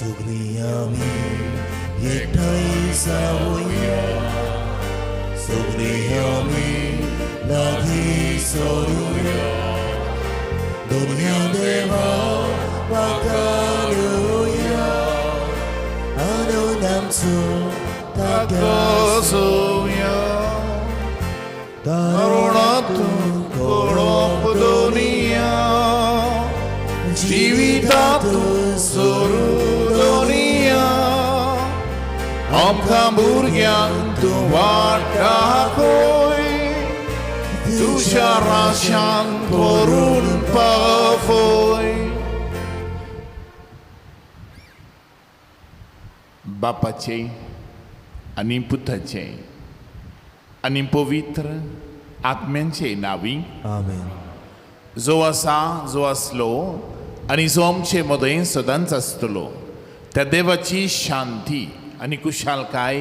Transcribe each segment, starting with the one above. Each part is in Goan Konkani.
सगळीं आमी एकठांय जावया, सगळीं आमी लागीं सरुया, दुनिया देवा वाकारुया, आनंद आमचो ताकासोया तरुणातूं कोरोप दुनिया जिवितातूं सोरू दुनिया आमकां भुरग्यांक तूं वाट दाखय तुज्या राशान करून पावय. बापाचे आनी पुताचे आनी पवित्र आत्म्यांचे नांवी. आमेन. जो आसा, जो आसलो आनी जो आमचे मदें सदांच आसतलो त्या देवाची शांती आनी कुशालकाय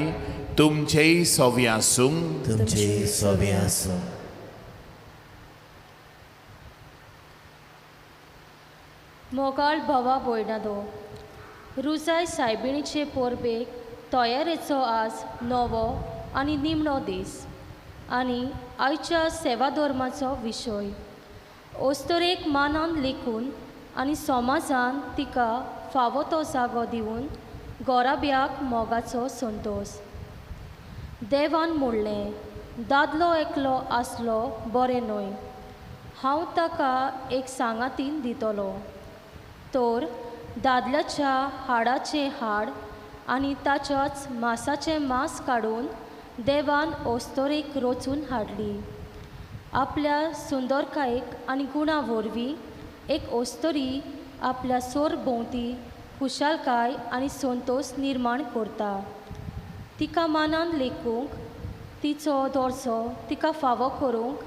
तुमचेय सोवी आसूं. तुमचे सोबे आसूं. मोगाळ भावा भयणादो, रुजाय सायबिणीचे परबेक तयारेचो आज नवो आनी निमणो दीस आनी आयच्या सेवा धर्माचो विशय अस्तरेक मानान लेखून आनी समाजान तिका फावो तो जागो दिवन गोराब्याक मोगाचो संतोश. देवान म्हणलें, दादलो एकलो आसलो बरें न्हय, हांव ताका एक सांगातीन दितलो. तर दादल्याच्या हाडाचें हाड आनी ताच्याच मासाचें मांस काडून देवान अस्तोरेक रचून हाडली. आपल्या सुंदरकायेक आनी गुणा वरवीं एक अस्तोरी आपल्या सोर भोंवती खुशालकाय आनी संतोश निर्माण करता. तिका मानान लेखूंक, तिचो दर्जो तिका फावो करूंक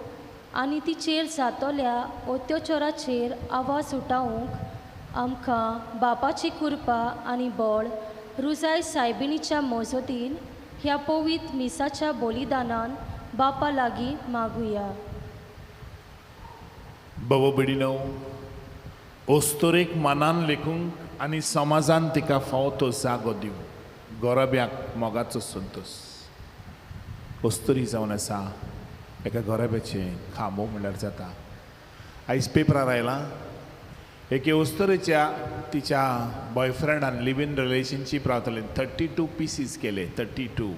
आनी तिचेर जातल्या अत्याचाराचेर आवाज उठावंक आमकां बापाची कृपा आनी बळ रुजाय सायबिणीच्या मजतीन ह्या पवित्र मिसाच्या बलिदानान बापा लागीं मागुया. बाबा भयणीनो, अस्तोरेक मानान लेखूंक आनी समाजान तिका फावो तो जागो दिवंक गोराब्याक मोगाचो संतोश. अस्तोरी जावन आसा एका गोराब्याचें खांबो म्हणल्यार जाता. आयज पेपरार आयलां, एके अस्तोरेच्या तिच्या बॉयफ्रेंडान लिव इन रिलेशनशीप रावताले, 32 पिसीस केले, 32,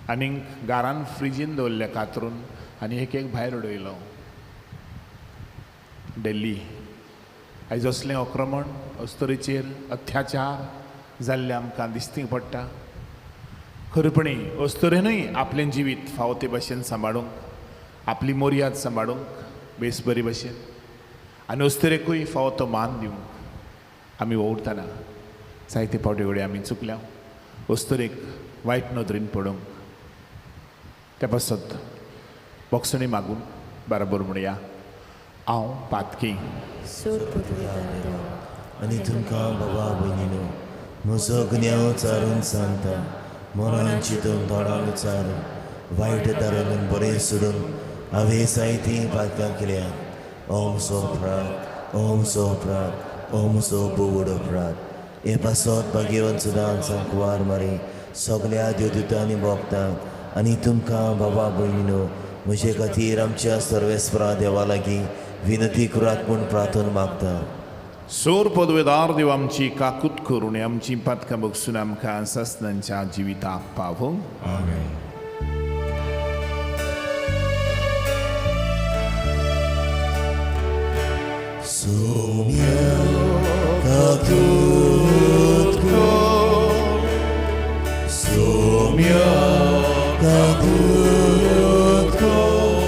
आनीक घरान फ्रिजीन दवरले कातरून आनी एक एक भायर उडयलो. दिल्ली आयज असलें आक्रमण अस्तोरेचेर अत्याचार जाल्ले आमकां दिसती पडटा. खरेपणी अस्तोरेनूय आपलें जिवीत फावो ते भाशेन सांबाळूंक, आपली मर्याद सांबाळूंक बेस बरी भशेन आनी अस्तोरेकूय फावो तो मान दिवंक आमी वावुरतना जायते फावटी घडये आमी चुकल्या अस्तोरेक वायट नदरेन पळोवंक. त्या पासत बोगसणी मागून बराबर म्हणया, हांव पातकी. आनी तुमकां बाबा भयणीनो म्हजो गुन्यांव चारून सांगता, मनान चिंतून तोंडान उच्चारून वायट दारान बरें सोडून हांवें जायतीं पातकां केल्यात. ओम सो अपराध, ओम सो अपराध, ओम सो बोवड अपराध. हे पासत भाग्यवंत सदां सांकवार मारी सगल्या देवदूतांनी भोगता आनी तुमकां बाबा भयणीनो म्हजे खातीर आमच्या सर्वेस्परा देवा लागीं विनंती करात म्हूण प्रार्थना मागता. सोर पदवेदार देव आमची काकूत करून आमची पातकां बगसून आमकां सासनांच्या जिविताक पावोवं. आमेन. सोम्या काकूत कर, सोम्या काकूत कर,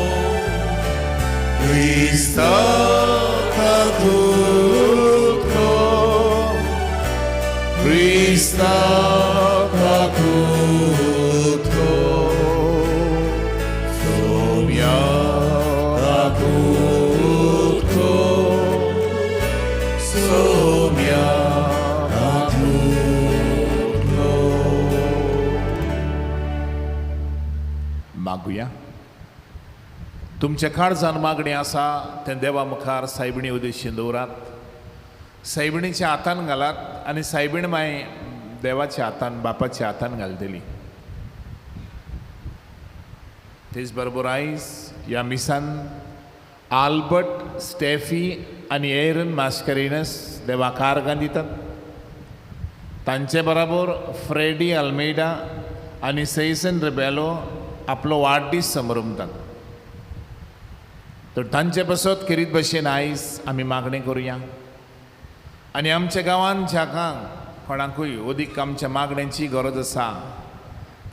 क्रिस्ता काकूत कर, क्रिस्ता काकूत कर, सोम्या काकूत कर, सोम्या काकूत कर. मागुया. तुमच्या काळजान मागणें आसा तें देवा मुखार सायबिणी उद्देशीन दवरात. सायबिणीच्या हातान घालात आनी सायबीण माय देवाच्या हातान, बापाच्या हातान घालतली. तेच बरोबर आयज ह्या मिसान आल्बर्ट, स्टेफी आनी एरन मास्करिनस देवाक आर्गां दितात. तांचे बराबर फ्रेडी अल्मेडा आनी सैसन रिबेलो आपलो वाडदीस समरमतात. तर तांचे पासत खेरीत भशेन आयज आमी मागणें करुया आनी आमच्या गांवांत ज्याका कोणाकूय अदीक आमच्या मागण्यांची गरज आसा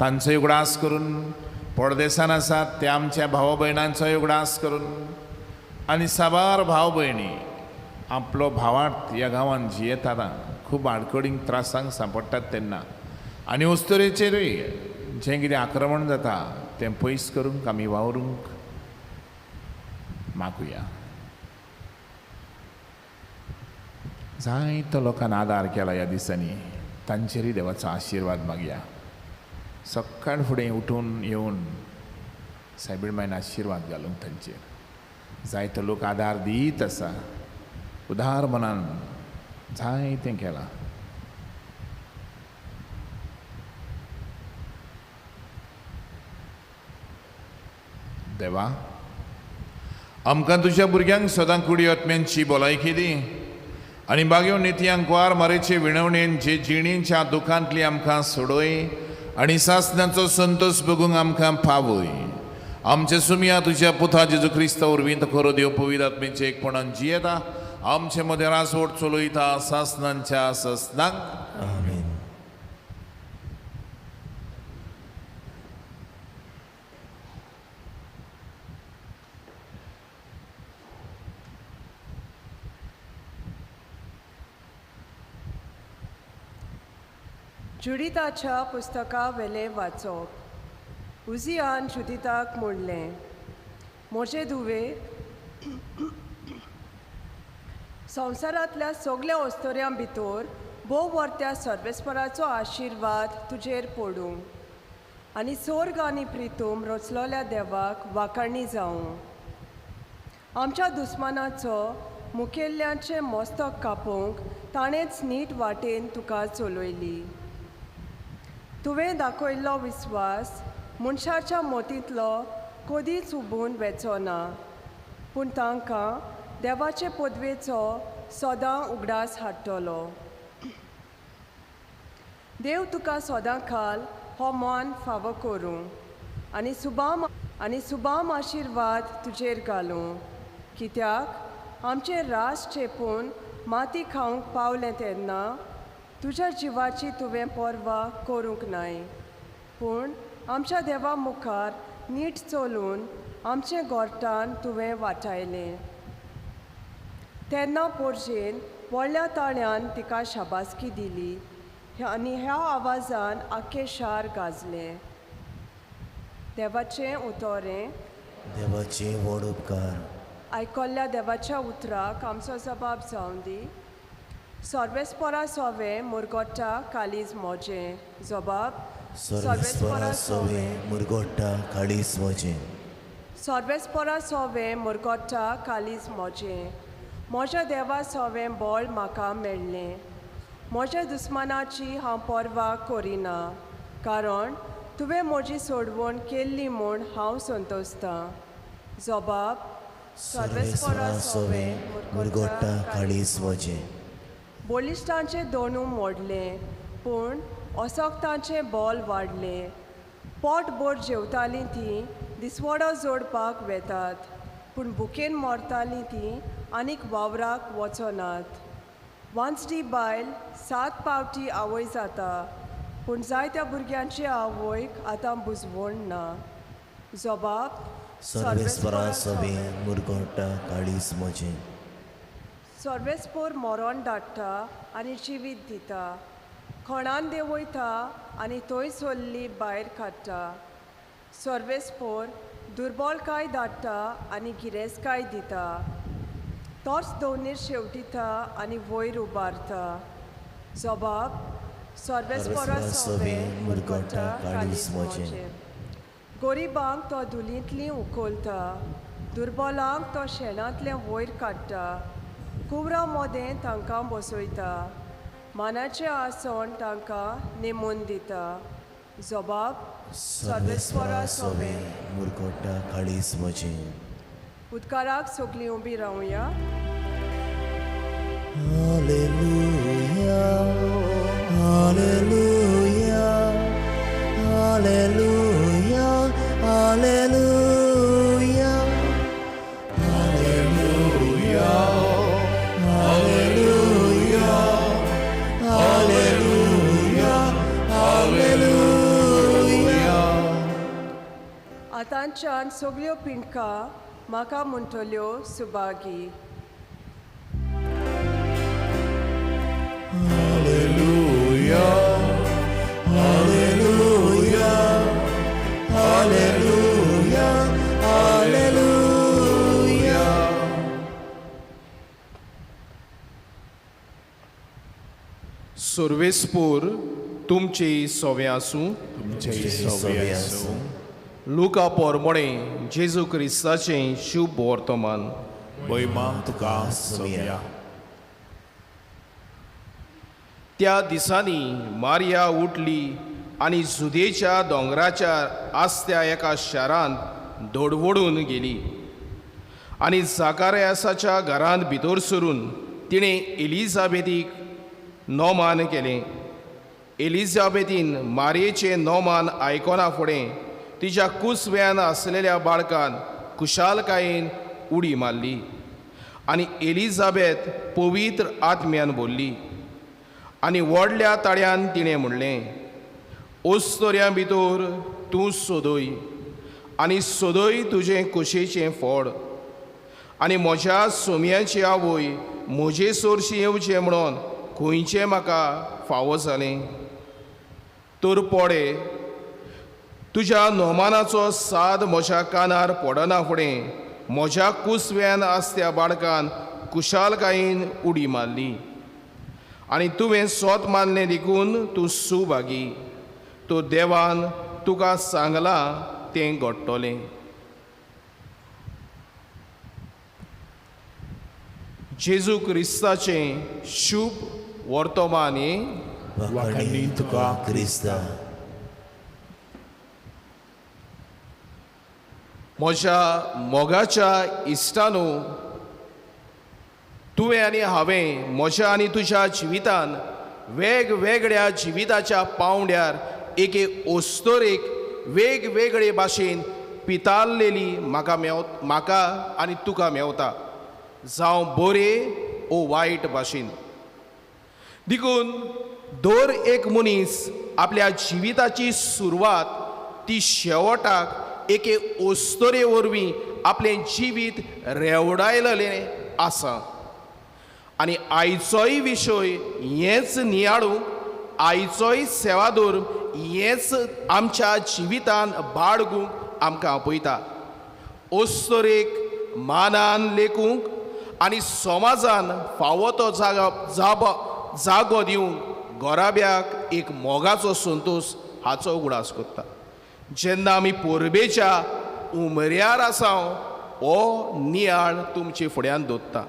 तांचोय उगडास करून, पडदेसान आसात त्या आमच्या भाव भयणांचोय उगडास करून आनी साबार भाव भयणी आपलो भावार्थ ह्या गांवांत जियेताना खूब आडखळींक त्रासांक सांपडटात तेन्ना आनी अस्तुरेचेरूय जें कितें आक्रमण जाता तें पयस करूंक आमी वावरूंक मागुया. जायतो लोकांक आदार केला ह्या दिसांनी, तांचेरूय देवाचो आशिर्वाद मागया. सकाळ फुडें उठून येवन सायबीण मायन आशिर्वाद घालूंक तांचेर. जायतो लोक आदार दीत आसा, उदार मनान जायतें केलां. देवा, आमकां तुज्या भुरग्यांक सदां कुडी आत्म्यांची भलायकी दी आनी बागेव नितयांक वार मारेचे विणवणेन जे जिणेच्या दुखांतली आमकां सोडय आनी सासणाचो संतोश बगूंक आमकां पावय. आमचे सुमया तुज्या पुता जेजू क्रिस्ता वरवीं तो खरो देव पवित्र आत्म्याचे एकपणान जियेता, आमचे मदें रासवट चलयता सासणांच्या ससनांक. आमेन. जुडिताच्या पुस्तका वेलें वाचप. उजियान जुदिताक म्हणलें, म्हजे धुवे, संवसारांतल्या सगल्या अस्तोऱ्यां भितर भोव वर्त्या सर्वेस्पराचो आशिर्वाद तुजेर पडूं आनी सोर्ग आनी प्रितूम रचलोल्या देवाक वाखाणी जावं. आमच्या दुस्मानाचो मुखेल्यांचें मस्तक कापूंक ताणेंच नीट वाटेन तुका चलयली. तुवें दाखयल्लो विस्वास मनशाच्या मतींतलो कदीच उबून वेचो ना, पूण तांकां देवाचे पदवेचो सदां उगडास हाडटलो. देव तुका सदां खाल हो मान फावो करूं आनी सुबाम आशिर्वाद तुजेर घालूं, कित्याक आमचें रास चेपून माती खावंक पावलें तेन्ना तुज्या जिवाची तुवें पर्वा करूंक नाय, पूण आमच्या देवा मुखार नीट चलून आमचें गोरटान तुवें वाटायलें. तेन्ना पोरजेन व्हडल्या ताळ्यान तिका शाबासकी दिली आनी ह्या आवाजान आख्खें शार गाजलें. देवाचें उतोरें. देवाचे व्हड उपकार. आयकल्ल्या देवाच्या उतराक आमचो जबाब जावन दी. सर्वेस्परा सोवे मुरगोट्टा कालीज मोजें. जबाब सर्वेस्परा सोवे मुरगोट्टा काळीज मोजें. सर्वेस्परा सोवे मुरगोट्टा कालीज मोजें. म्हज्या देवा सोवें बळ म्हाका मेळ्ळें. म्हज्या दुस्मानाची हांव पर्वा करिना, कारण तुवें म्हजी सोडवण केल्ली म्हूण हांव संतोसतां. जबाब सर्वेस्परा सोवे मुरगोट्टा काळीज मोजें. बळिश्टांचें दोनू मोडलें, पूण असक्तांचें बॉल वाडलें. पोटभर जेवतालीं तीं दिसवडो जोडपाक वेतात, पूण भुकेन मरतालीं तीं आनीक वावराक वचनात. वांचडी बायल 7 पावटी आवय जाता, पूण जायत्या भुरग्यांची आवयक आतां बुजवण ना. जबाब सर्वेस्परा सोवे मुरगोट्टा काळीज मोजें. सर्वेस्पोर मरण धाडटा आनी जिवीत दिता, खणान देंवयता आनी थंय सोल्ली भायर काडटा. सर्वेस्पोर दुर्बलकाय धाडटा आनी गिरेस्तकाय दिता, तोच दोनीर शेवटिता आनी वयर उबारता. जबाब सर्वेस्परा सोवे मुरगोट्टा काळीज मोजें. गरिबांक तो धुलींतली उखलता, दुर्बलांक तो शेणांतलें वयर काडटा, कुंवरा मोदें तांकां बसयता, मानाचें आसन तांकां नेमून दिता. जबाब सर्वेस्वरा सोबे मुरकोटा काळीज म्हजें. उदकाराक सगळीं उबी रावया. Hallelujah, hallelujah, hallelujah, hallelujah, hallelujah, hallelujah, hallelujah, hallelujah. आतांच्यान सगळ्यो पिंडकां म्हाका म्हणटल्यो Subhagi. Hallelujah, hallelujah, hallelujah, hallelujah. सुर्वेसपूर तुमची सोवे आसूं. तुमचे सोबे आसूं. लुका पोरमोणे जेजू क्रिस्ताचें शुभ वर्तमान. भोयमान तुका सोबया. त्या दिसांनी मारिया उठली आनी जुदेच्या दोंगराच्या आसत्या एका शारांत दोडवडून गेली आनी जाकार्यासाच्या घरांत भितर सरून तिणें एलिजाबेथीक नोमान केलें. एलिजाबेथीन मारयेचें नोमान आयकना फुडें तिच्या कुसव्यान आसलेल्या बाळकान खुशालकायेन उडी मारली आनी एलिजाबेथ पवित्र आत्म्यान बोल्ली आनी व्हडल्या ताळ्यान तिणें म्हणलें, ओस्तोऱ्यां भितर तूं सोदय आनी सोदय तुजें कुशेचें फोड आनी म्हज्या सोम्याची आवय म्हजे सोरशी येवचें म्हणून खंयचें म्हाका फावो जालें. तर पोडे तुज्या नोमानाचो साद म्हज्या कानार पडना फुडें म्हज्या कुसव्यान आसत्या बाळकान खुशालकायेन उडी मारली आनी तुवें सोत मानलें देखून तूं सुभागी. तूं देवान तुका सांगलां तें घडटलें. जेजू क्रिस्ताचें शुभ वर्तमान हें. वाखाणी तुका क्रिस्ता. म्हज्या मोगाच्या इश्टानू, तुवें आनी हांवें म्हज्या आनी तुज्या जिवितान वेगवेगळ्या जिविताच्या पावंड्यार एके ओस्तोरेक वेगवेगळे भाशेन पितारलेली म्हाका मेव म्हाका आनी तुका मेवता, जावं बरे ओ वायट भाशेन. देखून दर एक मनीस आपल्या जिविताची सुरवात ती शेवटाक एके ओस्तोरे वरवीं आपलें जिवीत रेवडायलेलें आसा. आनी आयचोय विशय हेंच नियाळूंक, आयचोय सेवादोर हेंच आमच्या जिवितान बाळगूंक आमकां आपयता. ओस्तोरेक मानान लेखूंक आनी समाजान फावो तो जागो जागो दिवंक गोराब्याक एक मोगाचो संतोश हाचो उगडास करता. जेन्ना आमी पोरबेच्या उमऱ्यार आसा हो नियाळ तुमचे फुड्यान दवरता.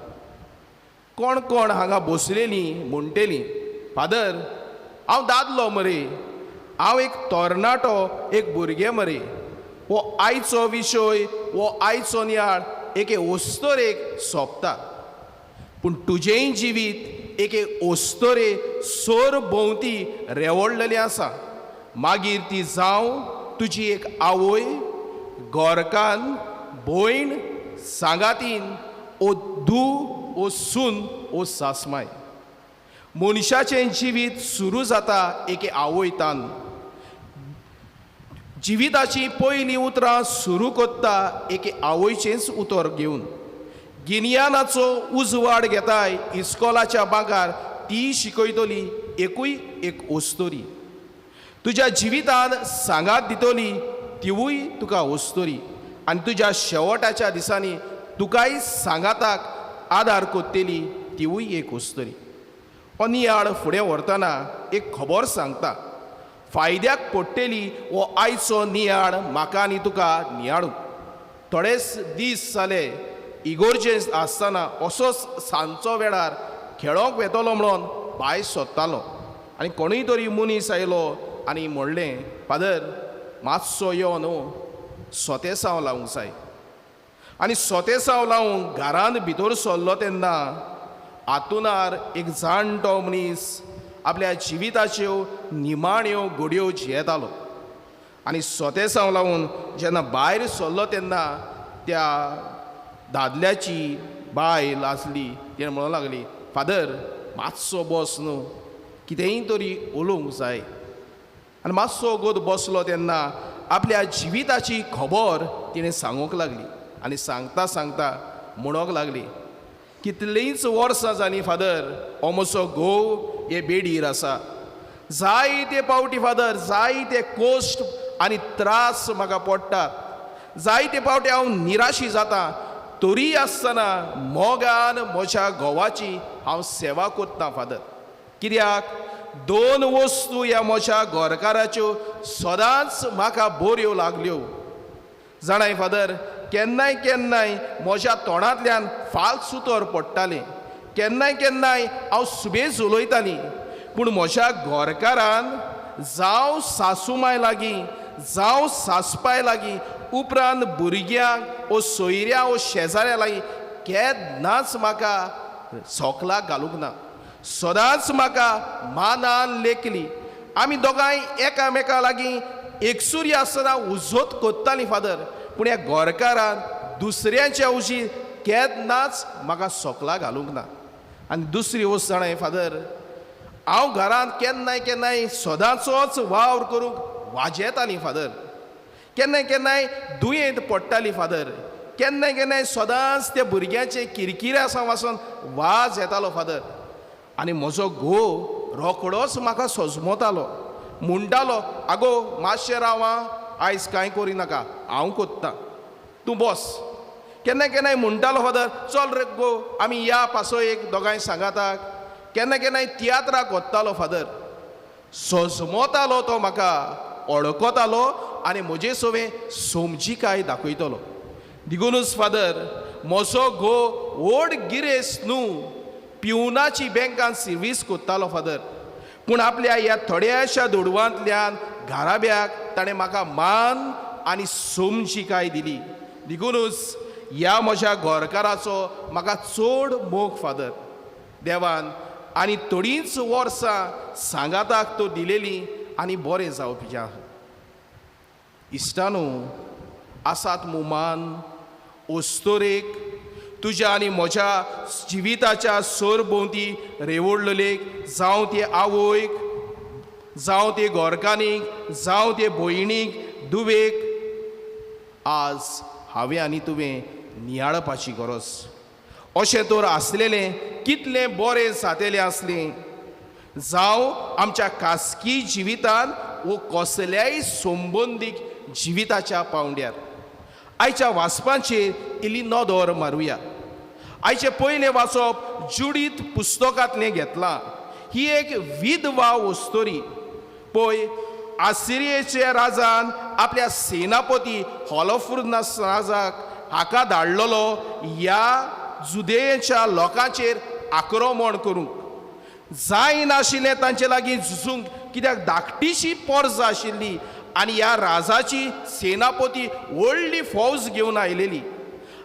कोण कोण हांगा बसलेलीं म्हणटेलीं, फादर हांव दादलो मरे, हांव एक तरणाटो एक भुरगें मरे, हो आयचो विशय हो आयचो नियाळ एके ओस्तोरेक सोंपता. पूण तुजेंय जिवीत एके ओस्तोरे सोर भोंवती रेवडलेलें आसा. मागीर ती जावं तुजी एक आवय, गोरकान, भयण, सांगातीन, ओ धूव, ओ सून, ओ सासमाय. मनशाचें जिवीत सुरू जाता एके आवयतान. जिविताचीं पयलीं उतरां सुरू करता एके आवयचेंच उतर घेवन. गिन्यानाचो उजवाड घेताय इस्कोलाच्या बांकार ती शिकयतली एकूय एक ओस्तोरी. तुज्या जिवितान सांगात दितली तिवूय तुका ओस्तोरी. आनी तुज्या शेवटाच्या दिसांनी तुकाय सांगाताक आदार कोत्तेली तिवूय एक ओस्तोरी. हो नियाळ फुडें व्हरतना एक खबर सांगता, फायद्याक पडटेली हो आयचो नियाळ म्हाका आनी तुका नियाळूंक. थोडेच दीस जाले इगोर्जेंत आसतना असोच सांजचो वेळार खेळोंक वेतलो म्हणून भायर सोदतालो आनी कोणूय तरी मनीस आयलो आनी म्हणलें, फादर मातसो यो न्हू, सोतेसांव लावंक जाय. आनी सोतेसांव लावंक घरांत भितर सरलो तेन्ना आतुनार एक जाणटो मनीस आपल्या जिविताच्यो निमाण्यो घडयो जियेतालो. आनी सोतेसांव लावन जेन्ना भायर सरलो तेन्ना त्या दादल्याची बायल आसली, तिणें म्हणूंक लागली, फादर मातसो बस न्हू, कितेंय तरी उलोवंक जाय. आनी मातसो वगत बसलो तेन्ना आपल्या जिविताची खबर तिणें सांगूंक लागली आनी सांगता सांगता म्हणूंक लागली, कितलींच वर्सां जालीं फादर हो म्हजो घोव हे बेडीर आसा. जायते पावटी फादर जायते कोश्ट आनी त्रास म्हाका पडटात, जायते पावटी हांव निराशी जाता, तरी आसतना मोगान म्हज्या घोवाची हांव सेवा करतां फादर. कित्याक दोन वस्तू ह्या म्हज्या घरकाराच्यो सदांच म्हाका बऱ्यो लागल्यो. जाणाय फादर, केन्नाय केन्नाय म्हज्या तोंडांतल्यान फाल्स उतर पडटालें, केन्नाय केन्नाय हांव सुबेज उलयतालीं, पूण म्हज्या घरकारान जावं सासूमाय लागीं जावं सासपाय लागीं उपरांत भुरग्यांक ओ सोयऱ्या ओ शेजाऱ्या लागीं केन्नाच म्हाका सोकलाक घालूंक ना. सदांच म्हाका मानान लेखली. आमी दोगांय एकामेका लागीं एकसुरी आसतना उजोत कोत्तालीं फादर, पूण ह्या गोरकारान दुसऱ्यांच्या उशी केन्नाच म्हाका सोकला घालूंक ना. आनी दुसरी वस्त जाणा फादर, हांव घरांत केन्नाय केन्नाय सदांचोच वावर करूंक वाजेतालीं फादर, केन्नाय केन्नाय दुयेंत पडटाली फादर, केन्नाय केन्नाय सदांच त्या भुरग्यांचे किरकिऱ्या वासून वाज येतालो फादर. आनी म्हजो घोव रोखडोच म्हाका सजमतालो, म्हणटालो, आगो मातशें राव आं, आयज कांय करिनाका, हांव कोत्तां, तूं बस. केन्ना केन्नाय म्हणटालो फादर, चल रे गो आमी या पासो एक दोगांय सांगाताक. केन्ना केन्नाय तियात्राक वतालो फादर, सजमतालो तो म्हाका ओळखतालो आनी म्हजे सवें समजिकाय दाखयतलो. देखुनूच फादर म्हजो घोव व्हड गिरेस्त न्हू, पिवनाची बँकान सर्वीस कोत्तालो फादर, पूण आपल्या ह्या थोड्याशा दुडवांतल्यान घराब्याक ताणें म्हाका मान आनी समजिकाय दिली. देखुनूच ह्या म्हज्या घरकाराचो म्हाका चड मोग फादर. देवान आनी थोडींच वर्सां सांगाताक तो दिलेली आनी बरें जावपी. इश्टानू आसात मुमान ओस्तोरेक तुज्या आनी म्हज्या जिविताच्या सरभोंवती रेवडलेक, जावं ते आवयक, जावं ते गोरकानीक, जावं ते भयणीक, दुवेक, आज हांवें आनी तुवें नियाळपाची गरज. अशें तर आसलेलें कितलें बरें जातेलें आसलें. जावं आमच्या खासगी जिवितान वो कसल्याय संबंदीक जिविताच्या पावंड्यार. आयच्या वाचपांचेर इल्ली नदर मारुया. आयचें पयलें वाचप जुडीत पुस्तकांतलें घेतलां. ही एक विधवा वस्तोरी. पळय, आसिरियेच्या राजान आपल्या सेनापती हॉलोफुर्नास राजाक हाका धाडलेलो ह्या जुदेच्या लोकांचेर आक्रमण करूंक. जायनाशिल्लें तांचे लागीं झुजूंक, कित्याक धाकटीशी पोरजा आशिल्ली आनी ह्या राजाची सेनापती व्हडली फौज घेवन आयलेली.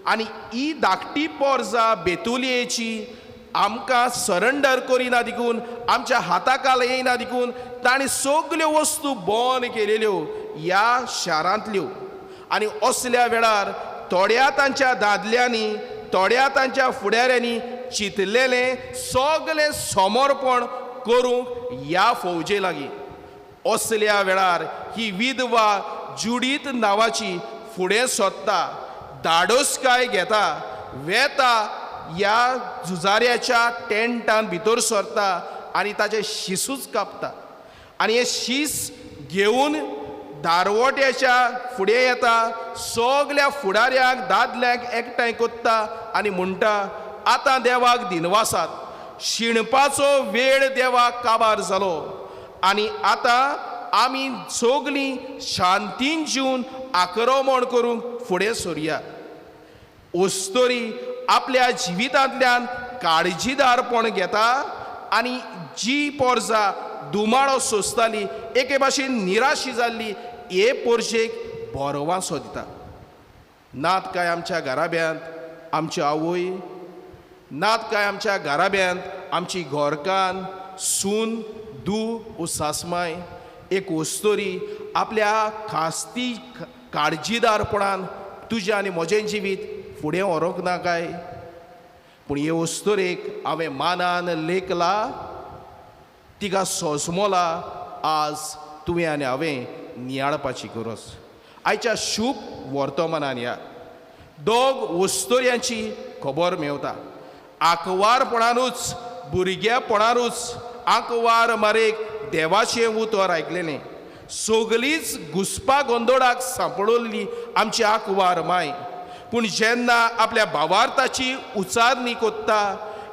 आनी ही धाकटी पोरजा बेतुलियेची आमकां सरंडर करिना देखून, आमच्या हाताकाल येयना देखून ताणें सगल्यो वस्तू बंद केलेल्यो ह्या शारांतल्यो. आनी असल्या वेळार थोड्या तांच्या दादल्यांनी, थोड्या तांच्या फुडाऱ्यांनी चिंतलेलें सगलें समर्पण करूंक ह्या फौजे लागीं. असल्या वेळार ही विधवा जुडीत नांवाची फुडें सोदता, धाडोसकाय घेता, वेता ह्या झुजाऱ्याच्या टेंटान भितर सरता आनी ताचें शिसूच कापता. आनी हें शीस घेवन दारवट्याच्या फुडें येता, सगल्या फुडाऱ्यांक दादल्यांक एकठांय कोत्ता आनी म्हणटा, आतां देवाक दिनवासात, शिणपाचो वेळ देवाक काबार जालो आनी आतां आमी सगलीं शांतीन जिवन आक्रमण करूंक फुडें सोरया. ओस्तोरी आपल्या जिवितांतल्यान काळजीदारपण घेता आनी जी पोरजा दुमाळो सोंसताली, एके भाशेन निराशी जाल्ली, हे पोरशेक बरवासो दिता. नात काय आमच्या घराब्यांत आमची आवय, नात काय आमच्या घराब्यांत आमची घरकान्न, सून, दू ओ सासमाय, एक वस्तोरी आपल्या खास्ती काळजीदारपणान तुजें आनी म्हजें जिवीत फुडें व्हरूंक ना काय? पूण हे वस्तोरेक हांवें मानान लेखला, तिका सोजमोला, आज तुवें आनी हांवें नियाळपाची गरज. आयच्या शूभ वर्तमानान ह्या दोग वस्तोऱ्यांची खबर मेवता. आंकवारपणानूच, भुरगेपणानूच आंकवार मारेक देवाचें उतर आयकलेलें, सगलीच घुसपा गोंदोळाक सांपडवल्ली आमची आंकवार माय. पूण जेन्ना आपल्या भावार्थाची उचारणी कोत्ता,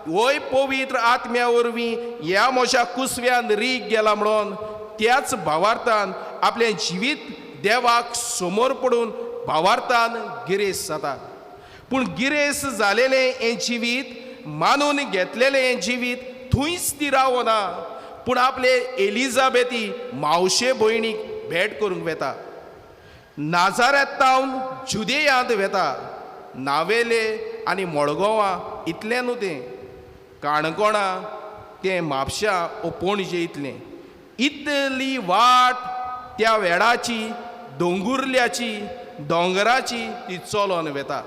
वय पवित्र आत्म्या वरवीं ह्या म्हज्या कुसव्यान रीग गेला म्हणून त्याच भावार्थान आपलें जिवीत देवाक समोर पडून भावार्थान गिरेस्त जाता. पूण गिरेस्त जालेलें हें जिवीत, मानून घेतलेलें हें जिवीत थंयच ती रावना, पूण आपले एलिजाबेती मावशे भयणीक भेट करूंक वेता. नाजाऱ्यांत जुदेयांत वेता. नावेले आनी मडगांवां इतलें न्हू तें, काणकोणा तें म्हापश्यां ओ पणजे इतलें, इतली वाट त्या वेळाची, दोंगुर्ल्याची, दोंगराची ती चलोन वेता.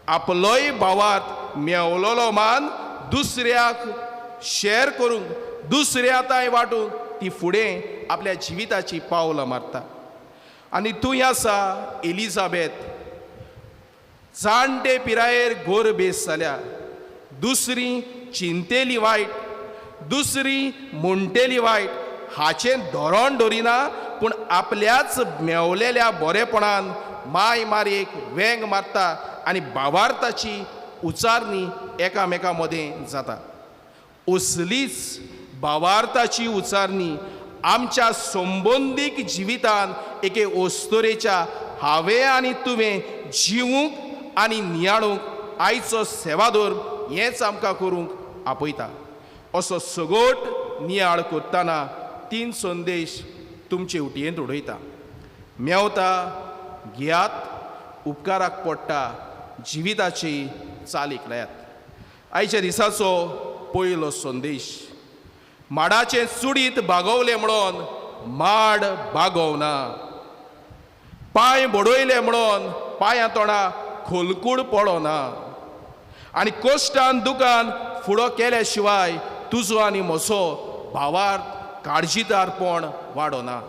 आपलोय भावार्थ मेवलोलो मान दुसऱ्याक शेर करूंक, दुसऱ्या तांय वांटूंक ती फुडें आपल्या जिविताची पावलां मारता. आनी तूं आसा एलिजाबेथ, जाणटे पिरायेर गोरबेस जाल्या, दुसरी चिंतेली वायट, दुसरी म्हणटेली वायट, हाचें धोरण दवरिना, पूण आपल्याच मेवलेल्या बरेपणान माय मारयेक वेंग मारता आनी भावार्थाची उचारणी एकामेका मदें जाता. असलीच भावार्थाची उचारणी आमच्या संबंदीक जिवितान एके अस्तोरेच्या हांवें आनी तुवें जिवूंक आनी नियाळूंक आयचो सेवादोर हेंच आमकां करूंक आपयता. असो सगोट नियाळ करतना तीन संदेश तुमचे उटयेंत उडयता. मेवता घेयात, उपकाराक पडटा, जिविताची चालीक लायात. आयच्या दिसाचो पयलो संदेश, माडाचें चुडीत बागवलें म्हणून माड बागवना, पांय बडयले म्हणून पांयां तोंडा खोलकूड पडना, आनी कोश्टान दुकान फुडो केल्या शिवाय तुजो आनी म्हजो भावार्थ काळजीदारपण वाडोना.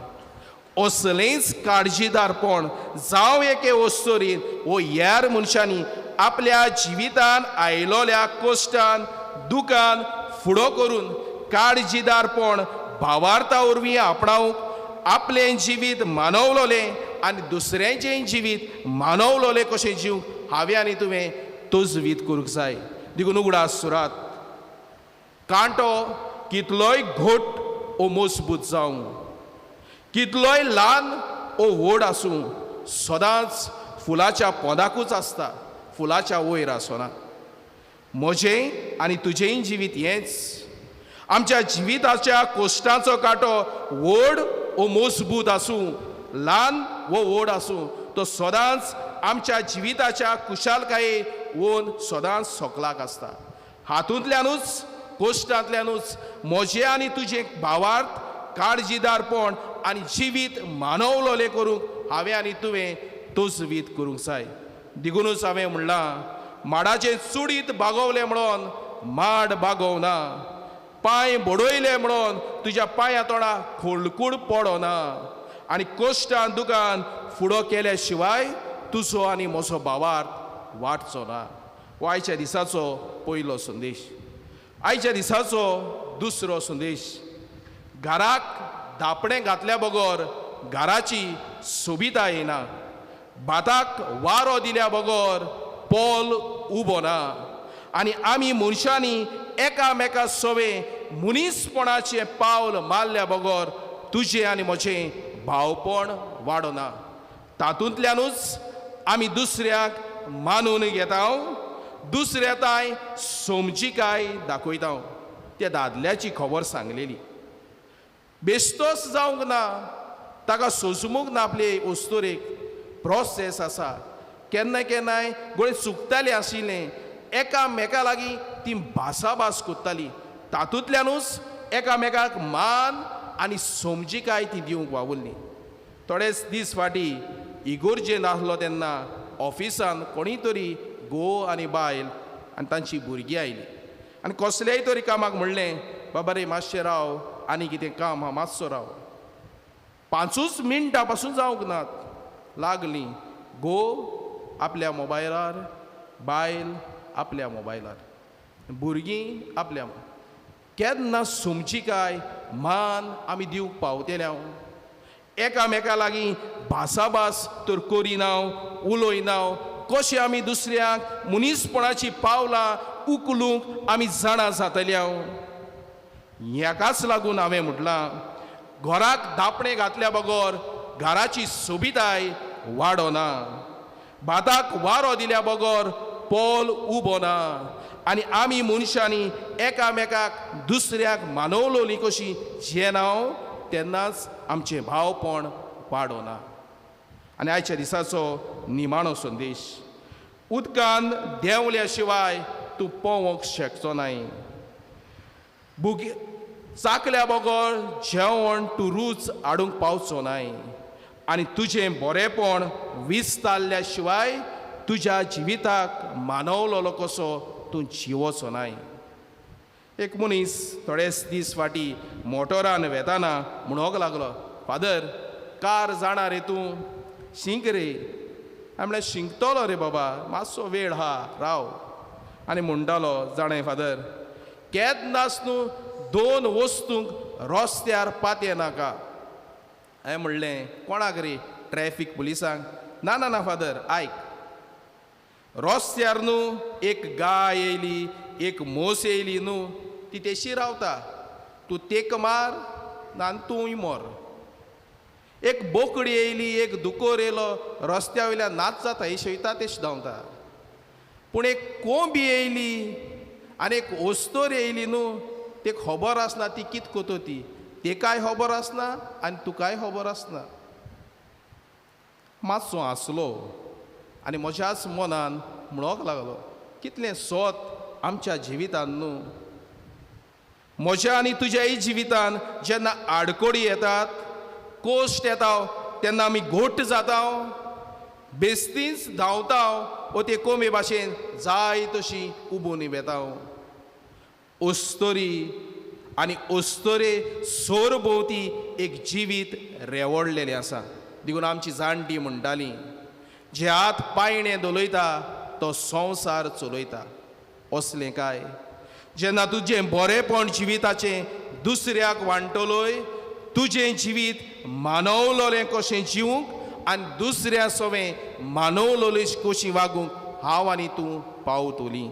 असलेंच काळजीदारपण जावं एके वस्तोरीन वो हेर मनशांनी आपल्या जिवितान आयलोल्या कोश्टान दुकान फुडो करून काळजीदारपण भावार्था वरवीं आपणावंक आपलें जिवीत मानवलोलें आनी दुसऱ्यांचें जिवीत मानवलोलें कशें जीव हांवें आनी तुवें तजवीत करूंक जाय. देखून उगडास सुरात, कांटो कितलोय घोट ओ मजबूत जावं, कितलोय ल्हान ओ व्हड आसूं, सदांच फुलाच्या पोंदाकूच आसता, फुलाच्या वयर आसना. म्हजें आनी तुजेंय जिवीत हेंच. आमच्या जिविताच्या कोश्टाचो कांटो व्हड ओ मजबूत आसूं, ल्हान वो व्हड आसूं, तो सदांच आमच्या जिविताच्या कुशालकाये वोन सदांच सोकलाक आसता. हातूंतल्यानूच, कोश्टांतल्यानूच म्हजें आनी तुजें भावार्थ काळजीदारपण आनी जिवीत मानवलोलें करूंक हांवें आनी तुवें तजवीत करूंक जाय. देखुनूच हांवें म्हणलां, माडाचें चुडीत बागवलें म्हणून माड बागवना, पांय बडयले म्हणून तुज्या पांया तोंडा खोलकूड पडना, आनी कोश्टान दुकान फुडो केल्या शिवाय तुजो आनी म्हजो भावार्थ वाडचो ना. हो आयच्या दिसाचो पयलो संदेश. आयच्या दिसाचो दुसरो संदेश, घराक धापणें घातल्या बगर घराची सोबिताय येना, भाताक वारो दिल्या बगर पोल उबो ना, आनी आमी मनशांनी एकामेका सवे मनीसपणाचें पावल मारल्या बगर तुजें आनी म्हजें भावपण वाडना. तातूंतल्यानूच आमी दुसऱ्याक मानून घेता, दुसऱ्या ताय समजिकाय दाखयता. त्या दादल्याची खबर सांगलेली बेश्टोच जावंक ना, ताका सोजमूंक ना आपले अस्तुरेक. प्रोसेस आसा, केन्ना केन्नाय गोळे चुकतालें आशिल्लें, एकामेका लागीं ती भासाभास करताली, तातूंतल्यानूच एकामेकाक मान आनी समजिकाय ती दिवंक वावुरली. थोडेच दीस फाटीं इगोर्जेन आसलो तेन्ना ऑफिसान कोणी तरी घोव आनी बायल आनी तांची भुरगीं आयलीं आनी कसल्याय तरी कामाक म्हणलें, बाबा रे मातशें राव, आनी कितें काम आहा, मातसो राव. 5 मिनटां पासून जावंक नात, लागलीं घोव आपल्या मोबायलार, बायल आपल्या मोबायलार, भुरगीं आपल्या. केन्ना समजिकाय मान आमी दिवंक पावतले हांव? एकामेका लागीं भासाभास तर करिना, उलयना, कशें आमी दुसऱ्यांक मनीसपणाची पावलां उखलूंक आमी जाणा जातले हांव? ह्याकाच लागून हांवें म्हटलां, घराक दापणें घातल्या बगर घराची सोबिताय वाडना, भाताक वारो दिल्या बगर पोल उबो ना, आनी आमी मनशांनी एकामेकाक दुसऱ्याक मानवलोली कशी जेना तेन्नाच आमचें भावपण वाडना. आनी आयच्या दिसाचो निमाणो संदेश, उदकान देंवल्या शिवाय तूं पोवंक शकचो नाय, चाकल्या बगर जेवण तूं रूच हाडूंक पावचो नाय, आनी तुजें बरेंपण विस्तारल्या शिवाय तुज्या जिविताक मानवलोलो कसो तूं जिवोचो नाय. एक मनीस थोडेच दीस फाटीं मोटोरान वेताना म्हणूंक लागलो, फादर कार जाणा रे तूं, शिंक रे. हांवें म्हणलें, शिंकतलो रे बाबा, मातसो वेळ हा, राव. आनी म्हणटालो, जाणें फादर, केन्नाच न्हू 2 वस्तूंक रस्त्यार पातये नाका. हांवें म्हणलें, कोणाक रे? ट्रॅफीक पुलिसांक? ना ना ना फादर, आयक, रस्त्यार न्हू एक गाय येयली, एक म्हस येयली न्हू, ती तेशी रावता, तूं तेक मार ना तूंय मर. एक बोकडी येयली, एक दुकोर येयलो, रस्त्या वयल्यान नाच जाता, ही शयता तेश धांवता. पूण एक कोंबी येयली आनी एक ओस्तोर येयली न्हू, ते खबर आसना ती कित कोतो ती, तेकाय खबर आसना आनी तुकाय खबर आसना. मातसो हांसलो आनी म्हज्याच मनान म्हणूंक लागलो, कितलें सोत आमच्या जिवितान न्हू. म्हज्या आनी तुज्याय जिवितान जेन्ना आडकोडी येतात, कोश्ट येता, तेन्ना आमी घोट जाता, बेस्तीच धांवता वो ते कोंबे भाशेन जाय तशी उबून वेता. अस्तोरी आनी अस्तोरे सोरभोंवती एक जिवीत रेवडलेलें आसा. देखून आमची जाणटी म्हणटाली, जे हात पायणे धोलयता तो संवसार चलयता. असलें काय जेन्ना तुजें बरेंपण जिविताचें दुसऱ्याक वांटलोय, तुजें जिवीत मानवलोलें कशें जिवूंक आनी दुसऱ्या सवें मानवलोलें कशी वागूंक हांव आनी तूं पावतली.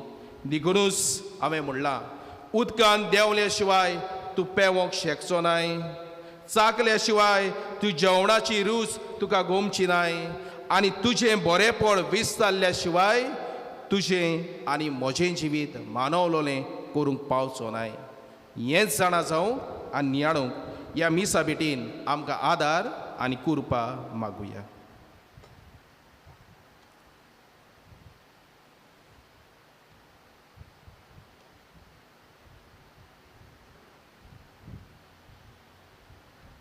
देखुनूच हांवें म्हणलां, उदकान देंवल्या शिवाय तूं पेंवंक शकचो नाय, चाकल्या शिवाय तूं जेवणाची रूच तुका गोमची नाय, आनी तुजें बरेंपण विस्तारल्या शिवाय तुजें आनी म्हजें जिवीत मानवलोलें करूंक पावचो नाय. हेंच जाणा जावंक आनी नियाळूंक ह्या मिसा भेटीन आमकां आदार आनी कृपा मागुया.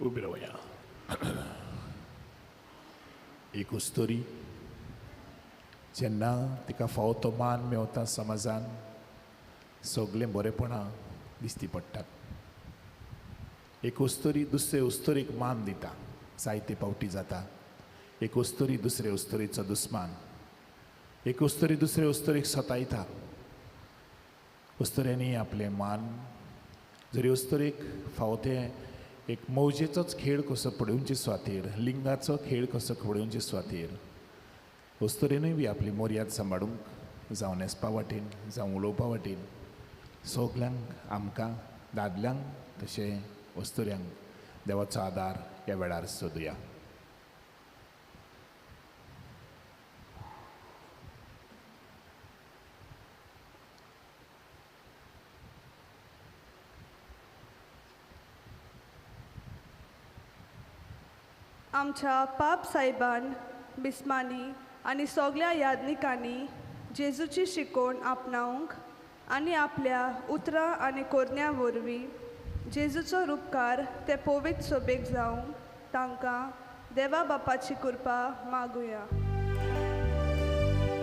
उबी रावया. एक अस्तोरी जेन्ना तिका फावो तो मान मेवता समाजान, सगळें बरेपणां दिसती पडटात. एक अस्तोरी दुसरे अस्तोरीक मान दिता, जायते पावटी जाता. एक अस्तोरी दुसरे अस्तोरीचो दुस्मान, एक अस्तोरी दुसरे अस्तोरीक सतायता. अस्तोऱ्यांनी आपलें मान जरी अस्तोरीक फावो तें एक मौजेचोच खेळ कसो पळोवचे सुवातेर, लिंगाचो खेळ कसो पळोवचे सुवातेर, अस्तोरेनूय बी आपली मर्याद सांबाळूंक, जावं न्हेसपा वाटेन, जावं उलोवपा वाटेन, सगल्यांक आमकां दादल्यांक तशें अस्तोऱ्यांक देवाचो आदार ह्या वेळार सोदुया. आमच्या पाप सायबान बिस्मानी आनी सगळ्या यादनिकांनी जेजूची शिकवण आपणावंक आनी आपल्या उतरां आनी कोरण्या वरवीं जेजूचो रुपकार ते पवित्र सोबेक जावंक तांकां देवा बापाची कृपा मागुया.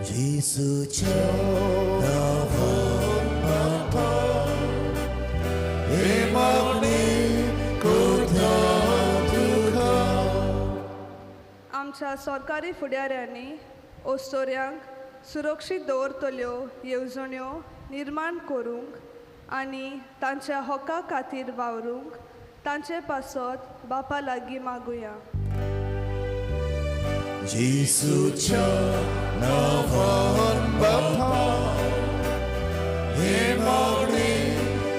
जेजूच्या नांवान बापा हे मागणी करता तुका. आमच्या सरकारी फुडाऱ्यांनी ओस्तोऱ्यांक सुरक्षीत दवरतल्यो येवजण्यो निर्माण करूंक आनी तांच्या हक्का खातीर वावरूंक तांचे पासत बापा लागीं मागुया. जेजूच्या नांवान बापा हे मागणी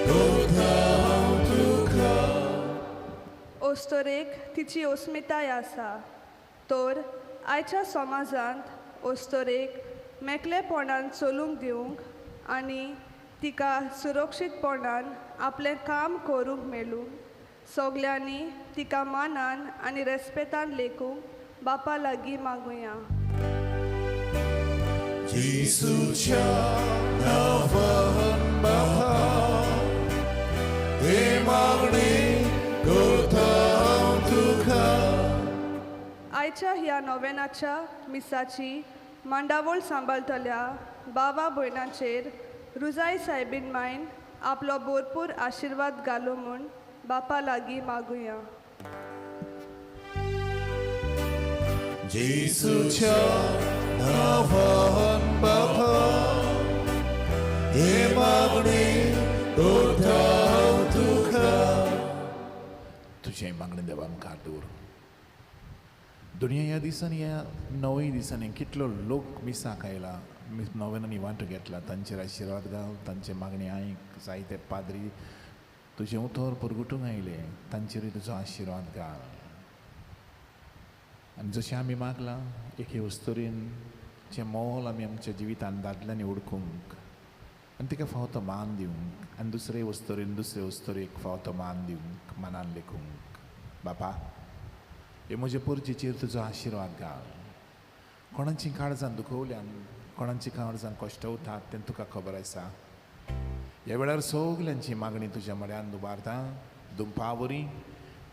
करता तुका. ओस्तोरेक तिची अस्मिताय आसा तर आयच्या समाजांत ओस्तोरेक मेकळेपणान चलूंक दिवंक आनी तिका सुरक्षीतपणान आपलें काम करूंक मेळूंक सगल्यांनी तिका मानान आनी रेस्पेतान लेखूंक बापा लागीं मागुया. जेजूच्या नांवान बापा हे मागणी करता तुका. आयच्या ह्या नोवेनाच्या मिसाची मांडावळ सांबाळटल्या बाबा भयणाचेर रुजाय सायबीन मायन आपलो भरपूर आशिर्वाद घालू म्हूण बापा लागीं मागुया. जेजूच्या नांवान बापा हे मागणी करता तुका. तुजें मागणें देवा मुखार दवर. दुनिया ह्या दिसांनी ह्या णवूय दिसांनी कितलो लोक मिसाक आयला, नव्यान वांटो घेतला, तांचेर आशिर्वाद घाल, तांचे मागणी आयक. जायते पाद्री तुजें उतर परगटूंक आयले, तांचेरूय तुजो आशिर्वाद घाल. आनी जशें आमी मागलां एके वस्तुरीन जें मोल आमी आमच्या जिवितान दादल्यांनी उडकूंक आनी तिका फावो तो मान दिवंक आनी दुसरे वस्तुरीन दुसरे वस्तुरीक फावो तो मान दिवंक मानान लेखूंक. बापा हे म्हजे परजेचेर तुजो आशिर्वाद घाल. कोणाची काळजान दुखवल्यान, कोणाची काळजान कश्टवतात तें तुका खबर आसा. ह्या वेळार सगल्यांची मागणी तुज्या म्हऱ्यान दुबारता दुमपा वरी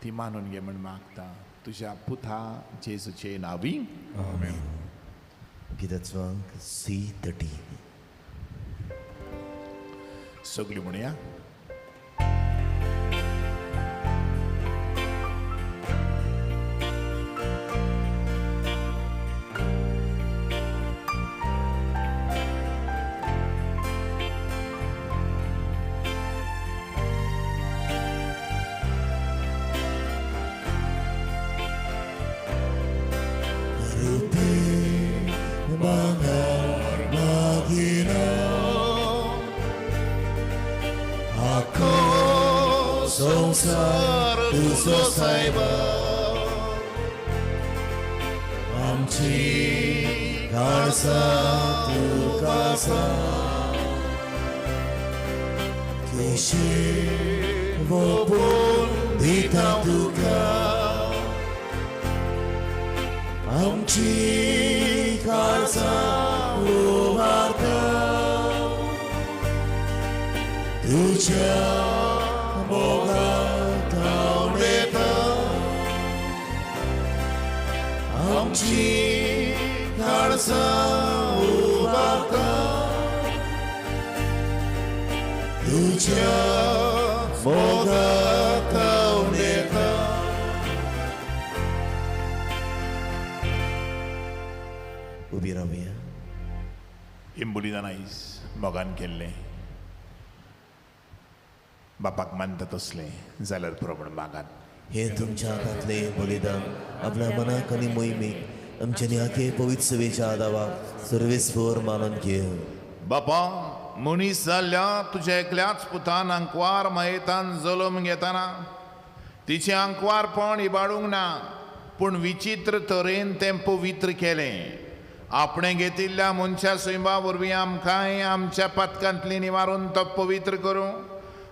ती मानून घे म्हण मागता तुज्या पुता जेजूचे नांवी. आमेन. गिताचो C30. सगळीं म्हणया. संसार तुजो सायबा आमची काळजां तुका आसा केशी वोपून दिता तुका आमची काळजां उबारता तुज्या मोगाक धांवडेता आमची काळजां उबारता तुज्या मोगाक धांवडेता. उबी रावया. बलिदान आयज मोगान केल्लें बापाक मानता तसलें जाल्यार पुरो म्हण मागात. हे तुमच्या हातांतलें बलिदान आपल्या मनाक आनी मोहिमेक आमच्या न्याके पवित्र सेवेच्या आदावाक सर्वेस्पर मानून घेव. बापा मनीस जाल्ल्या तुज्या एकल्याच पुतान आंकवार मयेतान जल्म घेतना तिचें आंकवारपण इबाडूंक ना, पूण विचित्र तरेन तें पवित्र केलें. आपणें घेतिल्ल्या मनशा सैमा वरवीं आमकांय आमच्या पातकांतली निवारून तो पवित्र करूं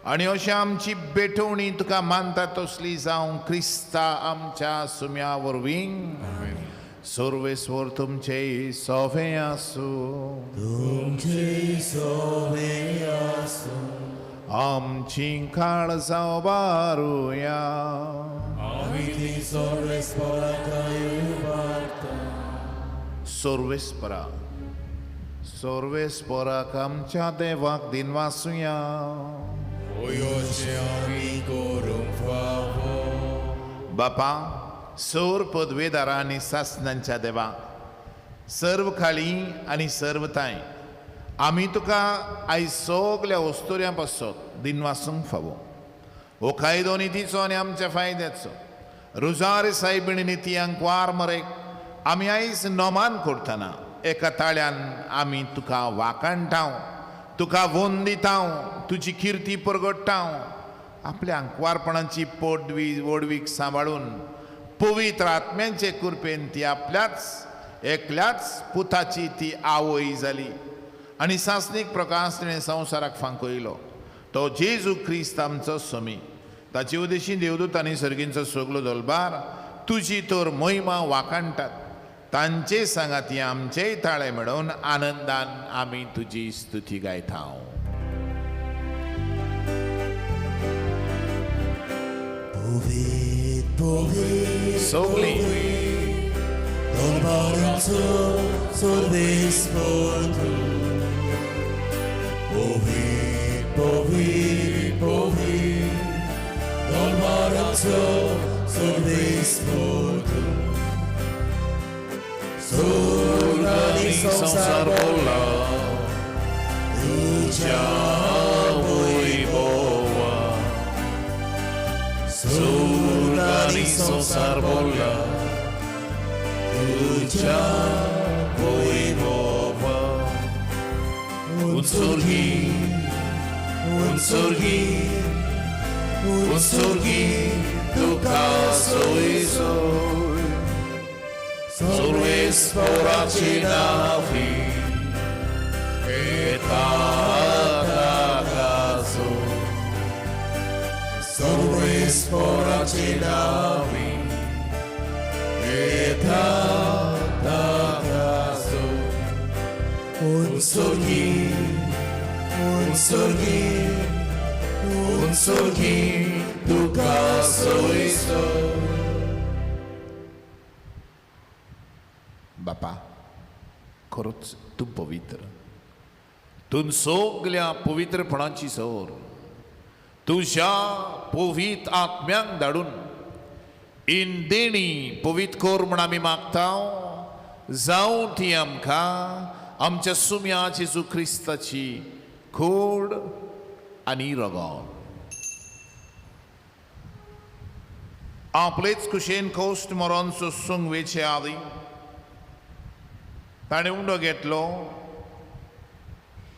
आनी अशें आमची बेटवणी तुका मानता तसली जावं क्रिस्ता आमच्या सुम्या वरवीं. सर्वेस्वर तुमचे सोवे आसूं. तुमचे सोवे आसूं. आमची काळजां बारुया. आमी ती सर्वेस्पराक उबारता. सर्वेस्परा सर्वेस्पराक आमच्या देवाक दिनवासुया. बापा सौर पदवेदारा आनी सासनांच्या देवा सर्व खाली आनी सर्व ताय आमी तुका आयज सगल्या वस्तुऱ्यां पासत दिनवासूंक फावो. हो कायदो नितीचो आनी आमच्या फायद्याचो रुजार सायबिणी निती वार मरेक आमी आयज नोमान करतना एका ताळ्यान आमी तुका वाखाणटाव, तुका वंदिताव, तुजी किर्ती परगट्टाव. आपल्या आंकवारपणाची पोटवी वडवीक सांबाळून पवित्र आत्म्यांचे कृपेन ती आपल्याच एकल्याच पुताची ती आवय जाली आनी सासणीक प्रकाश तिणें संवसाराक फांकयलो. तो जेजू क्रिस्त आमचो स्वामी. ताचे उदेशी देवदूत आनी सर्गींचो सगलो दलबार तुजी तर महिमा वाखाणटात. तांचे सांगाती आमचेय ताळे मेळोवन आनंदान आमी तुजी स्तुती गायता. सगळीं दरबाराचो सर्वेस्पर तूं. पवित्र पवित्र पवित्र दरबाराचो सर्वेस्पर तूं. स्वर्ग आनी संवसार भरला तुज्या वैभवान. स्वर्ग आनी संवसार भरला तुज्या वैभवान. उत्सर्गी उत्सर्गी उत्सर्गी तुका सोय सोय. सर्वेस्पराची नावी येता ताकासो. सर्वेस्पराची नावी येता ताकासो. उत्सर्गी उत्सर्गी उत्सर्गी तुका सोय सोय. बापा खरोच तूं पवित्र, तूं सगल्या पवित्रपणाची सर तुज्या पवित्र आत्म्यांक धाडून इन देणी पवित्र कर म्हण आमी मागता. जावं ती आमकां आमच्या सुम्या जेजू क्रिस्ताची खोड आनी रगत. आपलेच कुशेन कोश्ट मरोन सोसूंक वेचे आदी ताणें उंडो घेतलो,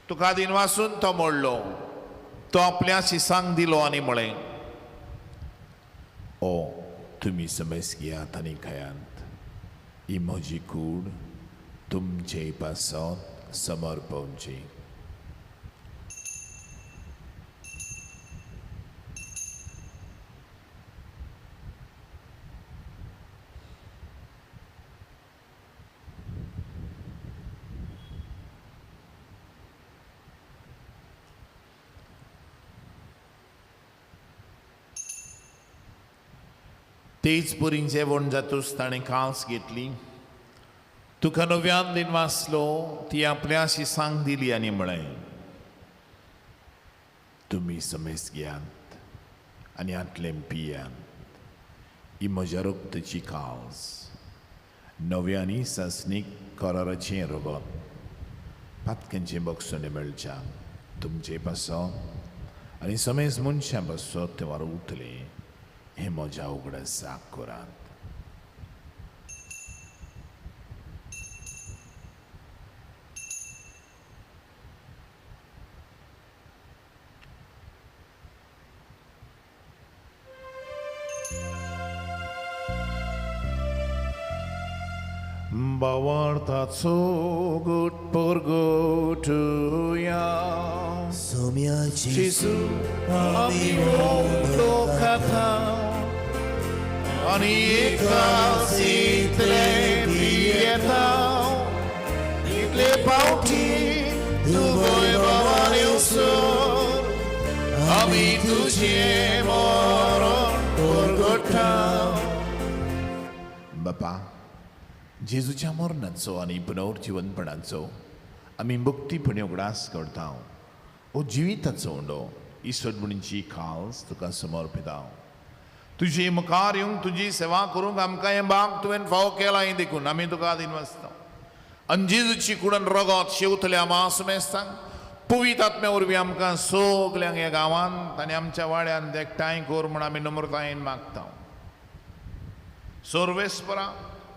तुका दिनवासून तो मोडलो, तो आपल्या शिसांक दिलो आनी म्हळें, ओ तुमी समज घेयात आनी खायात, ही म्हजी कूड तुमचे पासत समर्पणची. तेच परी जेवण जातूच ताणें कांस घेतली, तुका नव्यान दिन वाचलो, ती आपल्या शिसांक दिली आनी म्हळें, तुमी समेज घेयात आनी हांतलें पियात, ही म्हज्या रक्ताची कांस, नव्यानी सासणीक कराराचें रगत, पातक्यांचें बक्षणें मेळच्या तुमचे पासत आनी समेज मनशां पासत तें वारवतलें, हें म्हज्या उगडासाक करात. भावार्थाचो गुट परगटुया. सुम्या सुम्या जेजू आमी उंडो खाता आनी एकाच इतले पियेता इतले पावटी तूं वैभवान येवसर आमी तुजें मरण परगटा. बापा, जेजूच्या मरणाचो आनी पुनर्जिवनपणाचो आमी मुक्तीपणी उगडास करता. ओ जिविताचो उंडो इसवणीची खास तुका समर्पिता. तुजी मुखार येवंक तुजी सेवा करूंक आमकां हें भाग तुवें फावो केलां हें देखून आमी तुका दिनवासता. आनी जेजूची कुडन रगत शेवतल्या मासमेस्तांक पवित्र आत्म्या वरवीं आमकां सगल्यांक ह्या गांवांत आनी आमच्या वाड्यांत एकठांय कर म्हूण आमी नम्रतायेन मागता. सर्वेस्परा,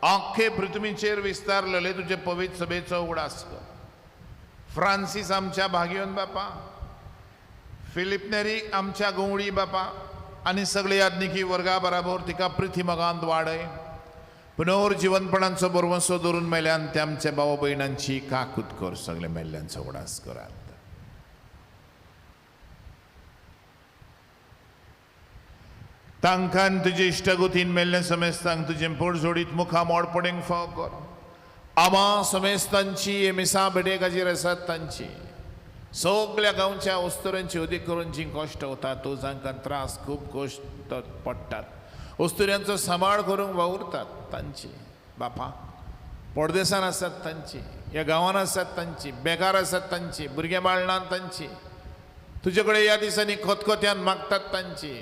आख्खे पृथ्वीचेर विस्तारलेले तुजे पवित्र सभेचो उगडास कर. फ्रांसीस आमच्या भाग्योन बापा, फिलीप नेरी आमच्या गवळी बापा आनी सगळे याज्ञिकी वर्गा बराबर तिका पृथ्वी मगांत वाडय. पुनर्जिवनपणांचो भरवंसो धरून मेल्यान ते आमच्या भाव भयणांची काकूत कर. सगळे मेल्ल्यांचो उगडास करात. तांकां तुजे इश्टगुतीन मेल्ले समेस्तांक तुजें पोटजोडीत मुखा मोड पडेंक फाव कर. आमा समेस्तांची मिसा भेटेकाचेर आसात तांची सगल्या गांवच्या वस्तुरांची अदीक करून जी कश्ट वता तो जांकां त्रास खूब कश्ट पडटात वस्तुऱ्यांचो सांबाळ करूंक वावुरतात तांची बापा, पडदेसान आसात तांची, ह्या गांवान आसात तांची, बेकार आसात तांची, भुरगें बाळनात तांची, तुजे कडेन ह्या दिसांनी खतखत्यान मागतात तांची,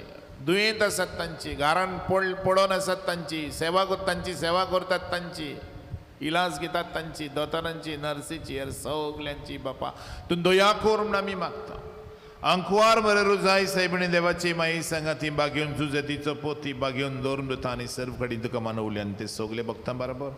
दुयेंत आसात तांची, घरान पडोन आसात तांची, सेवा तांची सेवा करतात तांची, इलाज घेतात तांची, दोतोरांची, नर्सीची, ह्या सगल्यांची बापा तूं दया कर म्हूण आमी मागता. आंकवार मरे रुजाय सायबिणी देवाची माई सांगाती बागेवन जुजेतीचो पोती बागेवन दोर आनी सर्व कडेन तुका मानवली आनी ते सगले भक्तां बरोबर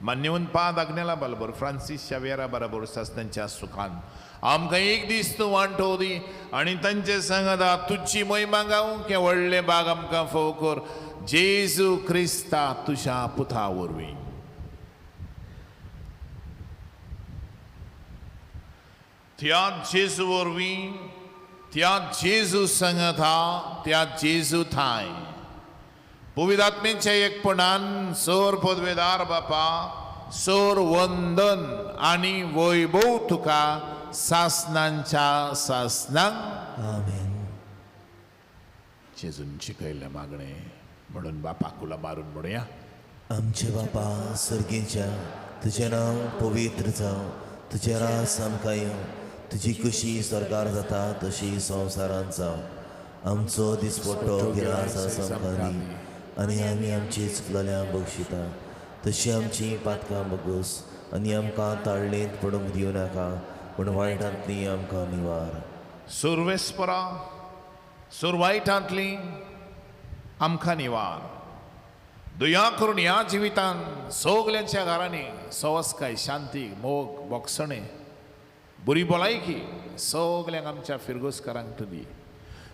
मान्यवंत पाद आग्नेला बरोबर फ्रांसीस शावेरा बरोबर सासणाच्या सुखान आमकां एक दीस तूं वांटो दी आनी तांचे सांगाता तुजी महिमा गावंक हें व्हडलें बाग आमकां फोव कर. जेजू क्रिस्ता तुज्या पुता वरवीं. त्या जेजू वरवीं, त्या जेजू सांगाता, त्या जेजू थांय पवित्र आत्म्याच्या एकपणान सोर पदवेदार बापा सोर वंदन आनी वैभव तुका सासनांच्या सासनांक. आमेन. जेजून शिकयल्लें मागणें म्हणून बापा कुला मारून म्हणुया. आमचे बापा सर्गीच्या, तुजें नांव पवित्र जावं, तुजें रास आमकां येवं, तुजी खुशी स्वर्गार जाता तशी संवसारांत जावं. आमचो दिसपट्टो गिरास आमकां दी आनी आमी आमची चुकलेल्या बक्षिता तशी आमची पातकां बगूस आनी आमकां ताळणेंत पडूंक दिवं नाका पूण वायटांतली आमकां निवार. सुरवेस्परा सुरवायटांतली आमकां निवार. दया करून ह्या जिवितान सगल्यांच्या घरांनी सवस्काय, शांती, मोग, बोगसणें, बरी भलायकी सगल्यांक आमच्या फिरगोसकारांक तूं दी.